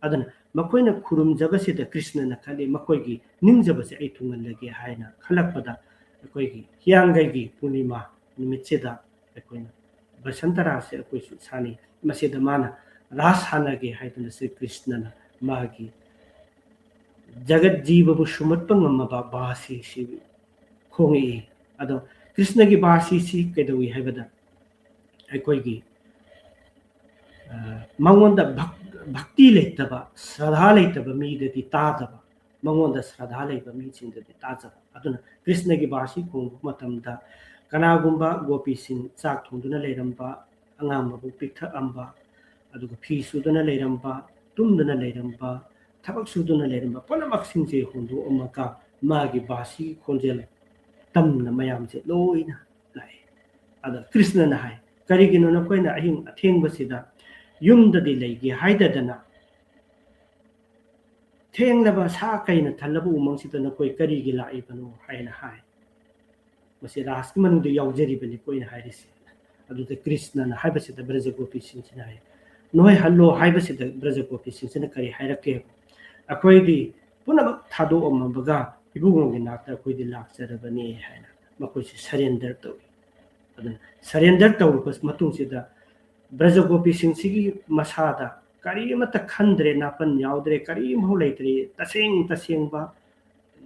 ꯑꯗꯨꯅ ꯃꯈꯣꯏꯅ ꯈꯨꯔꯨꯝꯖꯕꯁꯤꯗ ꯀ꯭ꯔꯤꯁꯅꯅ ꯈꯜꯂꯤ, ꯃꯈꯣꯏꯒꯤ ꯅꯤꯡꯖꯕꯁꯦ ꯑꯩ ꯊꯨꯡꯍꯜꯂꯒꯦ ꯍꯥꯏꯅ ꯈꯜꯂꯛꯄꯗ ꯑꯩꯈꯣꯏꯒꯤ ꯍꯤꯌꯥꯡꯒꯩꯒꯤ ꯄꯨꯔꯅꯤꯃꯥ ꯅꯨꯃꯤꯠꯁꯤꯗ ꯑꯩꯈꯣꯏꯅ ꯕꯁꯟꯇ ꯔꯥꯁꯁꯦ ꯑꯩꯈꯣꯏꯁꯨ ꯁꯥꯟꯅꯩ꯫ ꯃꯁꯤꯗ ꯃꯥꯅ ꯔꯥꯁ ꯁꯥꯟꯅꯒꯦ ꯍꯥꯏꯗꯨꯅ ꯁ꯭ꯔꯤ ꯀ꯭ꯔꯤꯁꯅꯅ ꯃꯥꯒꯤ ꯖꯒꯠ ꯖꯤꯕꯕꯨ ꯁꯨꯝꯍꯠꯄ ꯉꯝꯃꯕ ꯕꯥꯁꯤꯁꯤ ꯈꯣꯡꯉꯛꯏ꯫ ꯑꯗꯣ ꯀ꯭ꯔꯤꯁꯅꯒꯤ ꯕꯥꯁꯤꯁꯤ ꯀꯩꯗꯧꯏ ꯍꯥꯏꯕꯗ ꯑꯩꯈꯣꯏꯒꯤ, ꯑ, ꯃꯉꯣꯟꯗ ꯚꯛ-, ꯚꯛꯇꯤ ꯂꯩꯇꯕ, ꯁ꯭ꯔꯗꯥ ꯂꯩꯇꯕ ꯃꯤꯗꯗꯤ ꯇꯥꯗꯕ, ꯃꯉꯣꯟꯗ ꯁ꯭ꯔꯗꯥ ꯂꯩꯕ ꯃꯤꯁꯤꯡꯗꯗꯤ ꯇꯥꯖꯕ꯫ ꯑꯗꯨꯅ ꯀ꯭ꯔꯤꯁꯅꯒꯤ ꯕꯥꯁꯤ ꯈꯣꯡꯕ ꯃꯇꯝꯗ ꯀꯅꯥꯒꯨꯝꯕ ꯒꯣꯄꯤꯁꯤꯡ ꯆꯥꯛ ꯊꯣꯡꯗꯨꯅ ꯂꯩꯔꯝꯕ, ꯑꯉꯥꯡ ꯃꯕꯨꯛ ꯄꯤꯛꯊꯛꯑꯝꯕ, ꯑꯗꯨꯒ ꯐꯤ ꯁꯨꯗꯨꯅ ꯂꯩꯔꯝꯕ, ꯇꯨꯝꯗꯨꯅ ꯂꯩꯔꯝꯕ, ꯊꯕꯛ ꯁꯨꯗꯨꯅ ꯂꯩꯔꯝꯕ ꯄꯨꯝꯅꯃꯛꯁꯤꯡꯁꯦ ꯍꯣꯟꯗꯣꯛꯑꯝꯃꯒ ꯃꯥꯒꯤ ꯕꯥꯁꯤꯒꯤ ꯈꯣꯟꯖꯦꯜ ꯇꯝꯅ ꯃꯌꯥꯝꯁꯦ ꯂꯣꯏꯅ ꯂꯥꯛꯑꯦ꯫ ꯑꯗ ꯀ꯭ꯔꯤꯁꯅꯅ ꯍꯥꯏ, "ꯀꯔꯤꯒꯤꯅꯣ ꯅꯈꯣꯏꯅ ꯑꯍꯤꯡ ꯑꯊꯦꯡꯕꯁꯤꯗ ꯌꯨꯝꯗꯗꯤ ꯂꯩꯒꯦ ꯍꯥꯏꯗꯗꯅ ꯊꯦꯡꯂꯕ ꯁꯥ ꯀꯩꯅ ꯊꯜꯂꯕ ꯎꯃꯪꯁꯤꯗ ꯅꯈꯣꯏ ꯀꯔꯤꯒꯤ ꯂꯥꯛꯏꯕꯅꯣ?" ꯍꯥꯏꯅ ꯍꯥꯏ꯫ ꯃꯁꯤ ꯔꯥꯁꯀꯤ ꯃꯅꯨꯡꯗ ꯌꯥꯎꯖꯔꯤꯕꯅꯤꯀꯣ ꯑꯩꯅ ꯍꯥꯏꯔꯤꯁꯦ꯫ ꯑꯗꯨꯗ ꯀ꯭ꯔꯤꯁꯅꯅ ꯍꯥꯏꯕꯁꯤꯗ ꯕ꯭ꯔꯖꯒꯣꯄꯤꯁꯤꯡꯁꯤꯅ ꯍꯥꯏ, "ꯅꯣꯏ ꯍꯜꯂꯣ" ꯍꯥꯏꯕꯁꯤꯗ ꯕ꯭ꯔꯖꯒꯣꯄꯤꯁꯤꯡꯁꯤꯅ ꯀꯔꯤ ꯍꯥꯏꯔꯛꯀꯦ? "ꯑꯩꯈꯣꯏꯗꯤ ꯄꯨꯝꯅꯃꯛ ꯊꯥꯗꯣꯛꯑꯝꯃꯕꯒ ꯏꯕꯨꯡꯉꯣꯒꯤ ꯅꯥꯛꯇ ꯑꯩꯈꯣꯏꯗꯤ ꯂꯥꯛꯆꯔꯕꯅꯤ" ꯍꯥꯏꯅ ꯃꯈꯣꯏꯁꯤ surrender ꯇꯧꯏ꯫ ꯑꯗꯨꯅ surrender ꯇꯧꯔꯕ ꯃꯇꯨꯡꯁꯤꯗ ꯕ꯭ꯔꯖꯒꯣꯄꯤꯁꯤꯡꯁꯤꯒꯤ ꯃꯁꯥꯗ ꯀꯔꯤ ꯑꯃꯠꯇ ꯈꯟꯗ꯭ꯔꯦ, ꯅꯥꯄꯟ ꯌꯥꯎꯗ꯭ꯔꯦ, ꯀꯔꯤꯝꯐꯥꯎ ꯂꯩꯇ꯭ꯔꯦ, ꯇꯁꯦꯡ ꯇꯁꯦꯡꯕ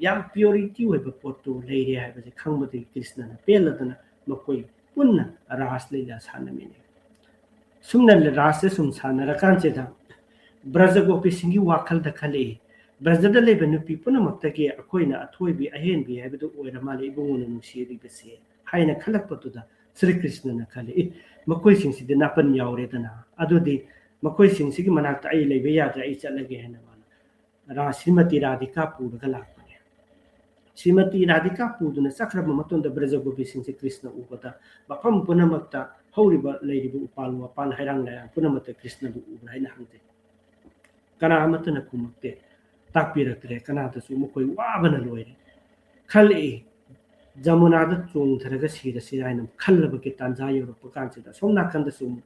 ꯌꯥꯝ purity ꯑꯣꯏꯕ ꯄꯣꯠꯇꯨ ꯂꯩꯔꯦ ꯍꯥꯏꯕꯁꯦ ꯈꯪꯕꯗꯒꯤ ꯀ꯭ꯔꯤꯁꯅꯅ ꯄꯦꯜꯂꯗꯅ ꯃꯈꯣꯏ ꯄꯨꯟꯅ ꯔꯥꯁ ꯂꯤꯂꯥ ꯁꯥꯟꯅꯃꯤꯟꯅꯩ꯫ ꯁꯨꯝꯅ ꯔꯥꯁꯁꯦ ꯁꯨꯝ ꯁꯥꯟꯅꯔꯀꯥꯟꯁꯤꯗ ꯕ꯭ꯔꯖꯒꯣꯄꯤꯁꯤꯡꯒꯤ ꯋꯥꯈꯜꯗ ꯈꯜꯂꯛꯏ, "ꯕ꯭ꯔꯖꯗ ꯂꯩꯕ ꯅꯨꯄꯤ ꯄꯨꯝꯅꯃꯛꯇꯒꯤ ꯑꯩꯈꯣꯏꯅ ꯑꯊꯣꯏꯕꯤ ꯑꯍꯦꯟꯕꯤ ꯍꯥꯏꯕꯗꯨ ꯑꯣꯏꯔ ꯃꯥꯜꯂꯦ ꯏꯕꯨꯡꯉꯣꯅ ꯅꯨꯡꯁꯤꯔꯤꯕꯁꯦ" ꯍꯥꯏꯅ ꯈꯜꯂꯛꯄꯗꯨꯗ ꯁ꯭ꯔꯤ ꯀ꯭ꯔꯤꯁꯅꯅ ꯈꯜꯂꯤ, "ꯑꯦ, ꯃꯈꯣꯏꯁꯤꯡꯁꯤꯗꯤ ꯅꯥꯄꯟ ꯌꯥꯎꯔꯦꯗꯅ, ꯑꯗꯨꯗꯤ ꯃꯈꯣꯏꯁꯤꯡꯁꯤꯒꯤ ꯃꯅꯥꯛꯇ ꯑꯩ ꯂꯩꯕ ꯌꯥꯗ꯭ꯔꯦ, ꯑꯩ ꯆꯠꯂꯒꯦ" ꯍꯥꯏꯅ ꯃꯥꯅ ꯔꯥ-, ꯁ꯭ꯔꯤꯃꯇꯤ ꯔꯥꯙꯤꯀꯥ ꯄꯨꯔꯒ ꯂꯥꯛꯄꯅꯦ꯫ ꯁ꯭ꯔꯤꯃꯇꯤ ꯔꯥꯙꯤꯀꯥ ꯄꯨꯗꯨꯅ ꯆꯠꯈ꯭ꯔꯕ ꯃꯇꯨꯡꯗ ꯕ꯭ꯔꯖꯒꯣꯄꯤꯁꯤꯡꯁꯦ ꯀ꯭ꯔꯤꯁꯅ ꯎꯕꯗ ꯃꯐꯝ ꯄꯨꯝꯅꯃꯛꯇ ꯍꯧꯔꯤꯕ ꯂꯩꯔꯤꯕ ꯎꯄꯥꯜ ꯋꯥꯄꯥꯜ ꯍꯩꯔꯥꯡ ꯂꯩꯔꯥꯡ ꯄꯨꯝꯅꯃꯛꯇ ꯀ꯭ꯔꯤꯁꯅꯕꯨ ꯎꯕ꯭ꯔꯥ ꯍꯥꯏꯅ ꯍꯪꯖꯩ꯫ ꯀꯅꯥ ꯑꯃꯠꯇꯅ ꯈꯨꯝꯃꯛꯇꯦ, ꯇꯥꯛꯄꯤꯔꯛꯇ꯭ꯔꯦ, ꯀꯅꯥꯗꯁꯨ꯫ ꯃꯈꯣꯏ ꯋꯥꯕꯅ ꯂꯣꯏꯔꯦ꯫ ꯈꯜꯂꯛꯏ, ꯖꯃꯨꯅꯥꯗ ꯆꯣꯡꯊꯔꯒ ꯁꯤꯔꯁꯤꯔꯥ ꯍꯥꯏꯅ ꯈꯜꯂꯕꯒꯤ ꯇꯥꯟꯖꯥ ꯌꯧꯔꯛꯄ ꯀꯥꯟꯁꯤꯗ ꯑꯁꯣꯝ ꯅꯥꯀꯟꯗꯁꯨ ꯑꯃꯨꯛ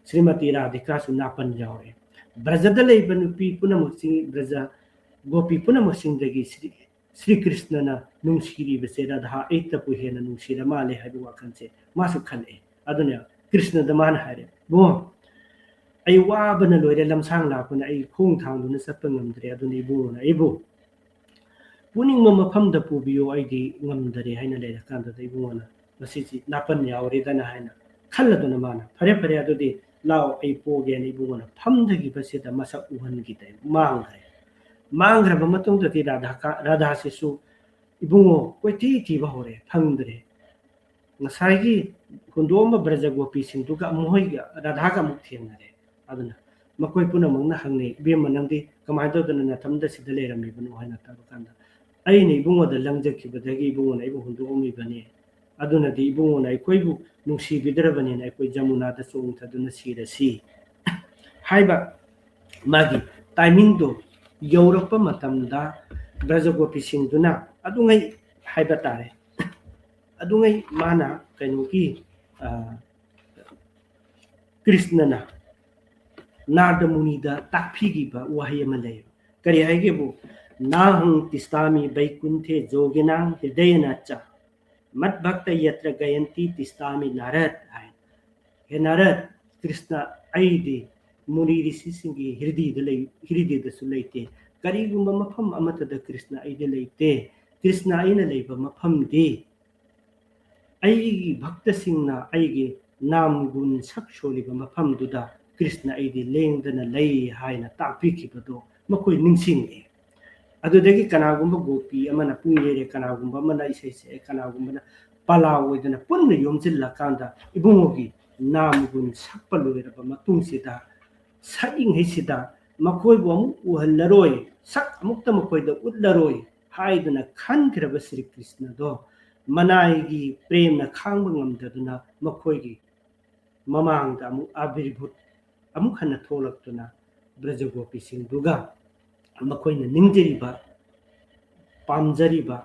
ꯁ꯭ꯔꯤꯃꯇꯤ ꯔꯥꯙꯤꯀꯥꯁꯨ ꯅꯥꯄꯟ ꯌꯥꯎꯔꯦ꯫ ꯕ꯭ꯔꯖꯗ ꯂꯩꯕ ꯅꯨꯄꯤ ꯄꯨꯝꯅꯃꯛꯁꯤꯡ, ꯕ꯭ꯔꯖ ꯒꯣꯄꯤ ꯄꯨꯝꯅꯃꯛꯁꯤꯡꯗꯒꯤ ꯁ꯭ꯔꯤ, ꯁ꯭ꯔꯤ ꯀ꯭ꯔꯤꯁꯅꯅ ꯅꯨꯡꯁꯤꯔꯤꯕꯁꯦ ꯔꯥꯙꯥ ꯑꯩꯇꯕꯨ ꯍꯦꯟꯅ ꯅꯨꯡꯁꯤꯔ ꯃꯥꯜꯂꯦ ꯍꯥꯏꯕ ꯋꯥꯈꯜꯁꯦ ꯃꯥꯁꯨ ꯈꯜꯂꯛꯑꯦ꯫ ꯑꯗꯨꯅ ꯀ꯭ꯔꯤꯁꯅꯗ ꯃꯥꯅ ꯍꯥꯏꯔꯦ, "ꯏꯕꯨꯡꯉꯣ, ꯑꯩ ꯋꯥꯕꯅ ꯂꯣꯏꯔꯦ, ꯂꯝꯁꯥꯡ ꯂꯥꯛꯄꯅ ꯑꯩ ꯈꯣꯡ ꯊꯥꯡꯗꯨꯅ ꯆꯠꯄ ꯉꯝꯗ꯭ꯔꯦ, ꯑꯗꯨꯅ ꯏꯕꯨꯡꯉꯣꯅ ꯑꯩꯕꯨ ꯄꯨꯅꯤꯡꯕ ꯃꯐꯝꯗ ꯄꯨꯕꯤꯌꯨ, ꯑꯩꯗꯤ ꯉꯝꯗꯔꯦ" ꯍꯥꯏꯅ ꯂꯩꯔꯀꯥꯟꯗꯨꯗ ꯏꯕꯨꯡꯉꯣꯅ ꯃꯁꯤꯁꯤ ꯅꯥꯄꯟ ꯌꯥꯎꯔꯦꯗꯅ ꯍꯥꯏꯅ ꯈꯜꯂꯗꯨꯅ ꯃꯥꯅ, "ꯐꯔꯦ, ꯐꯔꯦ, ꯑꯗꯨꯗꯤ ꯂꯥꯛꯑꯣ, ꯑꯩ ꯄꯣꯒꯦꯅ" ꯏꯕꯨꯡꯉꯣꯅ ꯐꯝꯊꯈꯤꯕꯁꯤꯗ ꯃꯁꯛ ꯎꯍꯟꯈꯤꯗꯦ, ꯃꯥꯡꯈ꯭ꯔꯦ꯫ ꯃꯥꯡꯈ꯭ꯔꯕ ꯃꯇꯨꯡꯗꯗꯤ ꯔꯥꯙꯥ ꯀꯥ-, ꯔꯥꯙꯥꯁꯤꯁꯨ ꯏꯕꯨꯡꯉꯣ ꯀꯣꯏꯊꯤ ꯊꯤꯕ ꯍꯧꯔꯦ, ꯐꯪꯗ꯭ꯔꯦ꯫ ꯉꯁꯥꯏꯒꯤ ꯍꯨꯟꯗꯣꯛꯑꯝꯕ ꯕ꯭ꯔꯖꯒꯣꯄꯤꯁꯤꯡꯗꯨꯒ ꯃꯈꯣꯏꯒ ꯔꯥꯙꯥꯒ ꯑꯃꯨꯛ ꯊꯦꯡꯅꯔꯦ꯫ ꯑꯗꯨꯅ ꯃꯈꯣꯏ ꯄꯨꯝꯅꯃꯛꯅ ꯍꯪꯅꯩ, "ꯏꯕꯦꯝꯃ, ꯅꯪꯗꯤ ꯀꯃꯥꯏꯅ ꯇꯧꯗꯅ ꯅꯊꯟꯗ ꯁꯤꯗ ꯂꯩꯔꯝꯃꯤꯕꯅꯣ?" ꯍꯥꯏꯅ ꯇꯧꯕ ꯀꯥꯟꯗ, "ꯑꯩꯅ ꯏꯕꯨꯡꯉꯣꯗ ꯂꯪꯖꯈꯤꯕꯗꯒꯤ ꯏꯕꯨꯡꯉꯣꯅ ꯑꯩꯕꯨ ꯍꯨꯟꯗꯣꯛꯑꯝꯃꯤꯕꯅꯤ꯫ ꯑꯗꯨꯅꯗꯤ ꯏꯕꯨꯡꯉꯣꯅ ꯑꯩꯈꯣꯏꯕꯨ ꯅꯨꯡꯁꯤꯕꯤꯗ꯭ꯔꯕꯅꯤꯅ ꯑꯩꯈꯣꯏ ꯖꯃꯨꯅꯥꯗ ꯆꯣꯡꯊꯗꯨꯅ ꯁꯤꯔꯁꯤ" ꯍꯥꯏꯕ ꯃꯥꯒꯤ timingꯗꯣ ꯌꯧꯔꯛꯄ ꯃꯇꯝꯗ ꯕ꯭ꯔꯖꯒꯣꯄꯤꯁꯤꯡꯗꯨꯅ ꯑꯗꯨꯉꯩ ꯍꯥꯏꯕ ꯇꯥꯔꯦ, ꯑꯗꯨꯉꯩ ꯃꯥꯅ ꯀꯩꯅꯣꯒꯤ, ꯑ, ꯀ꯭ꯔꯤꯁꯅꯅ ꯅꯥꯔꯗ ꯃꯨꯅꯤꯗ ꯇꯥꯛꯄꯤꯈꯤꯕ ꯋꯥꯍꯩ ꯑꯃ ꯂꯩ꯫ ꯀꯔꯤ ꯍꯥꯏꯒꯦꯕꯨ, "ꯅꯥꯍꯪ ꯇꯤꯁꯇꯥꯃꯤ ꯕꯩꯀꯨꯟꯊꯦ ꯖꯣꯒꯤꯅꯥꯡ ꯍ꯭ꯔꯤꯗꯌꯅꯥꯆ, ꯃꯠꯚꯛꯇ ꯌꯇ꯭ꯔ ꯒꯌꯟꯇꯤ ꯇꯤꯁꯇꯥꯃꯤ ꯅꯥꯔꯗ" ꯍꯥꯏ꯫ "ꯍꯦ ꯅꯥꯔꯗ, ꯀ꯭ꯔꯤꯁꯅ ꯑꯩꯗꯤ ꯃꯨꯅꯤ ꯔꯤꯁꯤꯁꯤꯡꯒꯤ ꯍ꯭ꯔꯤꯗꯤꯗ ꯂꯩ, ꯍ꯭ꯔꯤꯗꯤꯗꯁꯨ ꯂꯩꯇꯦ꯫ ꯀꯔꯤꯒꯨꯝꯕ ꯃꯐꯝ ꯑꯃꯠꯇꯗ ꯀ꯭ꯔꯤꯁꯅ ꯑꯩꯗꯤ ꯂꯩꯇꯦ꯫ ꯀ꯭ꯔꯤꯁꯅ ꯑꯩꯅ ꯂꯩꯕ ꯃꯐꯝꯗꯤ ꯑꯩꯒꯤ ꯚꯛꯇꯁꯤꯡꯅ ꯑꯩꯒꯤ ꯅꯥꯝ ꯒꯨꯟ ꯁꯛ ꯁꯣꯜꯂꯤꯕ ꯃꯐꯝꯗꯨꯗ ꯀ꯭ꯔꯤꯁꯅ ꯑꯩꯗꯤ ꯂꯦꯡꯗꯅ ꯂꯩ" ꯍꯥꯏꯅ ꯇꯥꯛꯄꯤꯈꯤꯕꯗꯣ ꯃꯈꯣꯏ ꯅꯤꯡꯁꯤꯡꯉꯛꯑꯦ꯫ ꯑꯗꯨꯗꯒꯤ ꯀꯅꯥꯒꯨꯝꯕ ꯒꯣꯄꯤ ꯑꯃꯅ ꯄꯨꯡ ꯌꯩꯔꯦ, ꯀꯅꯥꯒꯨꯝꯕ ꯑꯃꯅ ꯏꯁꯩ ꯁꯛꯑꯦ, ꯀꯅꯥꯒꯨꯝꯕꯅ ꯄꯂꯥ ꯑꯣꯏꯗꯅ ꯄꯨꯟꯅ ꯌꯣꯝꯁꯤꯜꯂꯀꯥꯟꯗ ꯏꯕꯨꯡꯉꯣꯒꯤ ꯅꯥꯝꯒꯨꯟ ꯁꯛꯄ ꯂꯣꯏꯔꯕ ꯃꯇꯨꯡꯁꯤꯗ, ꯁꯛꯏꯉꯩꯁꯤꯗ ꯃꯈꯣꯏꯕꯨ ꯑꯃꯨꯛ ꯎꯍꯜꯂꯔꯣꯏ, ꯁꯛ ꯑꯃꯨꯛꯇ ꯃꯈꯣꯏꯗ ꯎꯠꯂꯔꯣꯏ ꯍꯥꯏꯗꯨꯅ ꯈꯟꯈ꯭ꯔꯕ ꯁ꯭ꯔꯤ ꯀ꯭ꯔꯤꯁꯅꯗꯣ ꯃꯅꯥꯏꯒꯤ ꯄ꯭ꯔꯦꯝꯅ ꯈꯥꯡꯕ ꯉꯝꯗꯗꯨꯅ ꯃꯈꯣꯏꯒꯤ ꯃꯃꯥꯡꯗ ꯑꯃꯨꯛ ꯑꯕꯤꯔꯚꯨꯠ ꯑꯃꯨꯛ ꯍꯟꯅ ꯊꯣꯛꯂꯛꯇꯨꯅ ꯕ꯭ꯔꯖꯒꯣꯄꯤꯁꯤꯡꯗꯨꯒ ꯃꯈꯣꯏꯅ ꯅꯤꯡꯖꯔꯤꯕ, ꯄꯥꯝꯖꯔꯤꯕ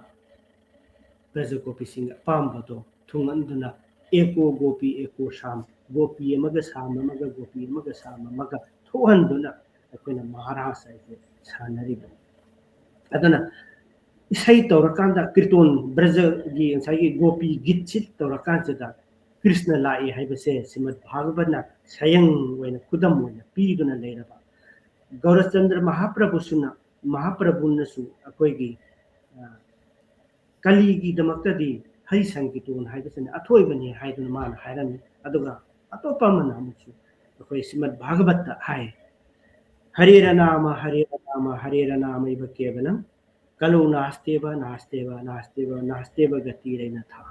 ꯕ꯭ꯔꯖꯒꯣꯄꯤꯁꯤꯡꯒꯤ ꯑꯄꯥꯝꯕꯗꯣ ꯊꯨꯡꯍꯟꯗꯨꯅ ꯑꯦꯀꯣ ꯒꯣꯄꯤ ꯑꯦꯀꯣ ꯁꯥꯝ, ꯒꯣꯄꯤ ꯑꯃꯒ ꯁꯥꯝ ꯑꯃꯒ, ꯒꯣꯄꯤ ꯑꯃꯒ ꯁꯥꯝ ꯑꯃꯒ ꯊꯣꯛꯍꯟꯗꯨꯅ ꯑꯩꯈꯣꯏꯅ ꯃꯍꯥꯔꯥꯁ ꯍꯥꯏꯁꯦ ꯁꯥꯟꯅꯔꯤꯕꯅꯤ꯫ ꯑꯗꯨꯅ ꯏꯁꯩ ꯇꯧꯔꯀꯥꯟꯗ ꯀ꯭ꯔꯤꯇꯣꯟ ꯕ꯭ꯔꯖꯒꯤ ꯉꯁꯥꯏꯒꯤ ꯒꯣꯄꯤ ꯒꯤꯠꯁꯤ ꯇꯧꯔꯀꯥꯟꯁꯤꯗ ꯀ꯭ꯔꯤꯁꯅ ꯂꯥꯛꯏ ꯍꯥꯏꯕꯁꯦ ꯁ꯭ꯔꯤꯃꯗ ꯚꯥꯒꯕꯠꯅ ꯁꯌꯪ ꯑꯣꯏꯅ ꯈꯨꯗꯝ ꯑꯣꯏꯅ ꯄꯤꯗꯨꯅ ꯂꯩꯔꯕ ꯒꯧꯔꯆꯟꯗ꯭ꯔ ꯃꯍꯥꯄ꯭ꯔꯚꯨꯁꯨꯅ, ꯃꯍꯥꯄ꯭ꯔꯚꯨꯅꯁꯨ ꯑꯩꯈꯣꯏꯒꯤ, ꯑ, ꯀꯂꯤꯒꯤꯗꯃꯛꯇꯗꯤ ꯍꯔꯤ ꯁꯪꯀꯤꯔꯇꯣꯟ ꯍꯥꯏꯕꯁꯤꯅ ꯑꯊꯣꯏꯕꯅꯤ ꯍꯥꯏꯗꯨꯅ ꯃꯥꯅ ꯍꯥꯏꯔꯝꯃꯤ꯫ ꯑꯗꯨꯒ ꯑꯇꯣꯞꯄ ꯑꯃꯅ ꯑꯃꯨꯛꯁꯨ ꯑꯩꯈꯣꯏ ꯁ꯭ꯔꯤꯃꯗ ꯚꯥꯒꯕꯠꯇ ꯍꯥꯏ, "ꯍꯔꯦꯔ ꯅꯥꯃ, ꯍꯔꯦꯔ ꯅꯥꯃ, ꯍꯔꯦꯔ ꯅꯥꯃ ꯏꯕ ꯀꯦꯕꯂꯝ, ꯀꯂꯧ ꯅꯥꯁꯇꯦꯕ, ꯅꯥꯁꯇꯦꯕ, ꯅꯥꯁꯇꯦꯕ, ꯅꯥꯁꯇꯦꯕ ꯒꯇꯤꯔꯩꯅ ꯊꯥ꯫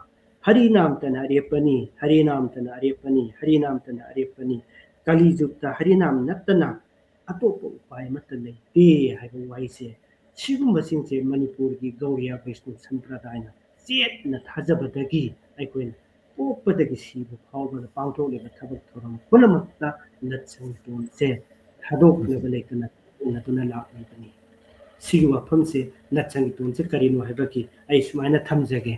ꯍꯔꯤ ꯅꯥꯝꯇꯅ ꯑꯔꯦꯞꯄꯅꯤ, ꯍꯔꯤ ꯅꯥꯝꯇꯅ ꯑꯔꯦꯞꯄꯅꯤ, ꯍꯔꯤ ꯅꯥꯝꯇꯅ ꯑꯔꯦꯞꯄꯅꯤ꯫ ꯀꯂꯤ ꯖꯨꯒꯇ ꯍꯔꯤ ꯅꯥꯝ ꯅꯠꯇꯅ ꯑꯇꯣꯞꯄ ꯎꯄꯥꯏ ꯑꯃꯠꯇ ꯂꯩꯇꯦ" ꯍꯥꯏꯕ ꯋꯥꯍꯩꯁꯦ, ꯁꯤꯒꯨꯝꯕꯁꯤꯡꯁꯦ ꯃꯅꯤꯄꯨꯔꯒꯤ ꯒꯧꯔꯤꯌꯥ ꯕꯩꯁꯅꯨ ꯁꯝꯄ꯭ꯔꯗꯥꯏꯅ ꯆꯦꯠꯅ ꯊꯥꯖꯕꯗꯒꯤ ꯑꯩꯈꯣꯏꯅ ꯄꯣꯛꯄꯗꯒꯤ ꯁꯤꯕ ꯐꯥꯎꯕꯗ ꯄꯥꯡꯊꯣꯛꯂꯤꯕ ꯊꯕꯛ ꯊꯧꯔꯝ ꯄꯨꯝꯅꯃꯛꯇ ꯂꯠꯁꯪ ꯇꯣꯟꯁꯦ ꯊꯥꯗꯣꯛꯅꯕ ꯂꯩꯇꯅ ꯇꯧꯅꯗꯨꯅ ꯂꯥꯛꯂꯤꯕꯅꯤ꯫ ꯁꯤꯒꯤ ꯋꯥꯐꯝꯁꯦ, ꯂꯠꯁꯪ ꯇꯣꯟꯁꯦ ꯀꯔꯤꯅꯣ ꯍꯥꯏꯕꯒꯤ ꯑꯩ ꯁꯨꯃꯥꯏꯅ ꯊꯝꯖꯒꯦ꯫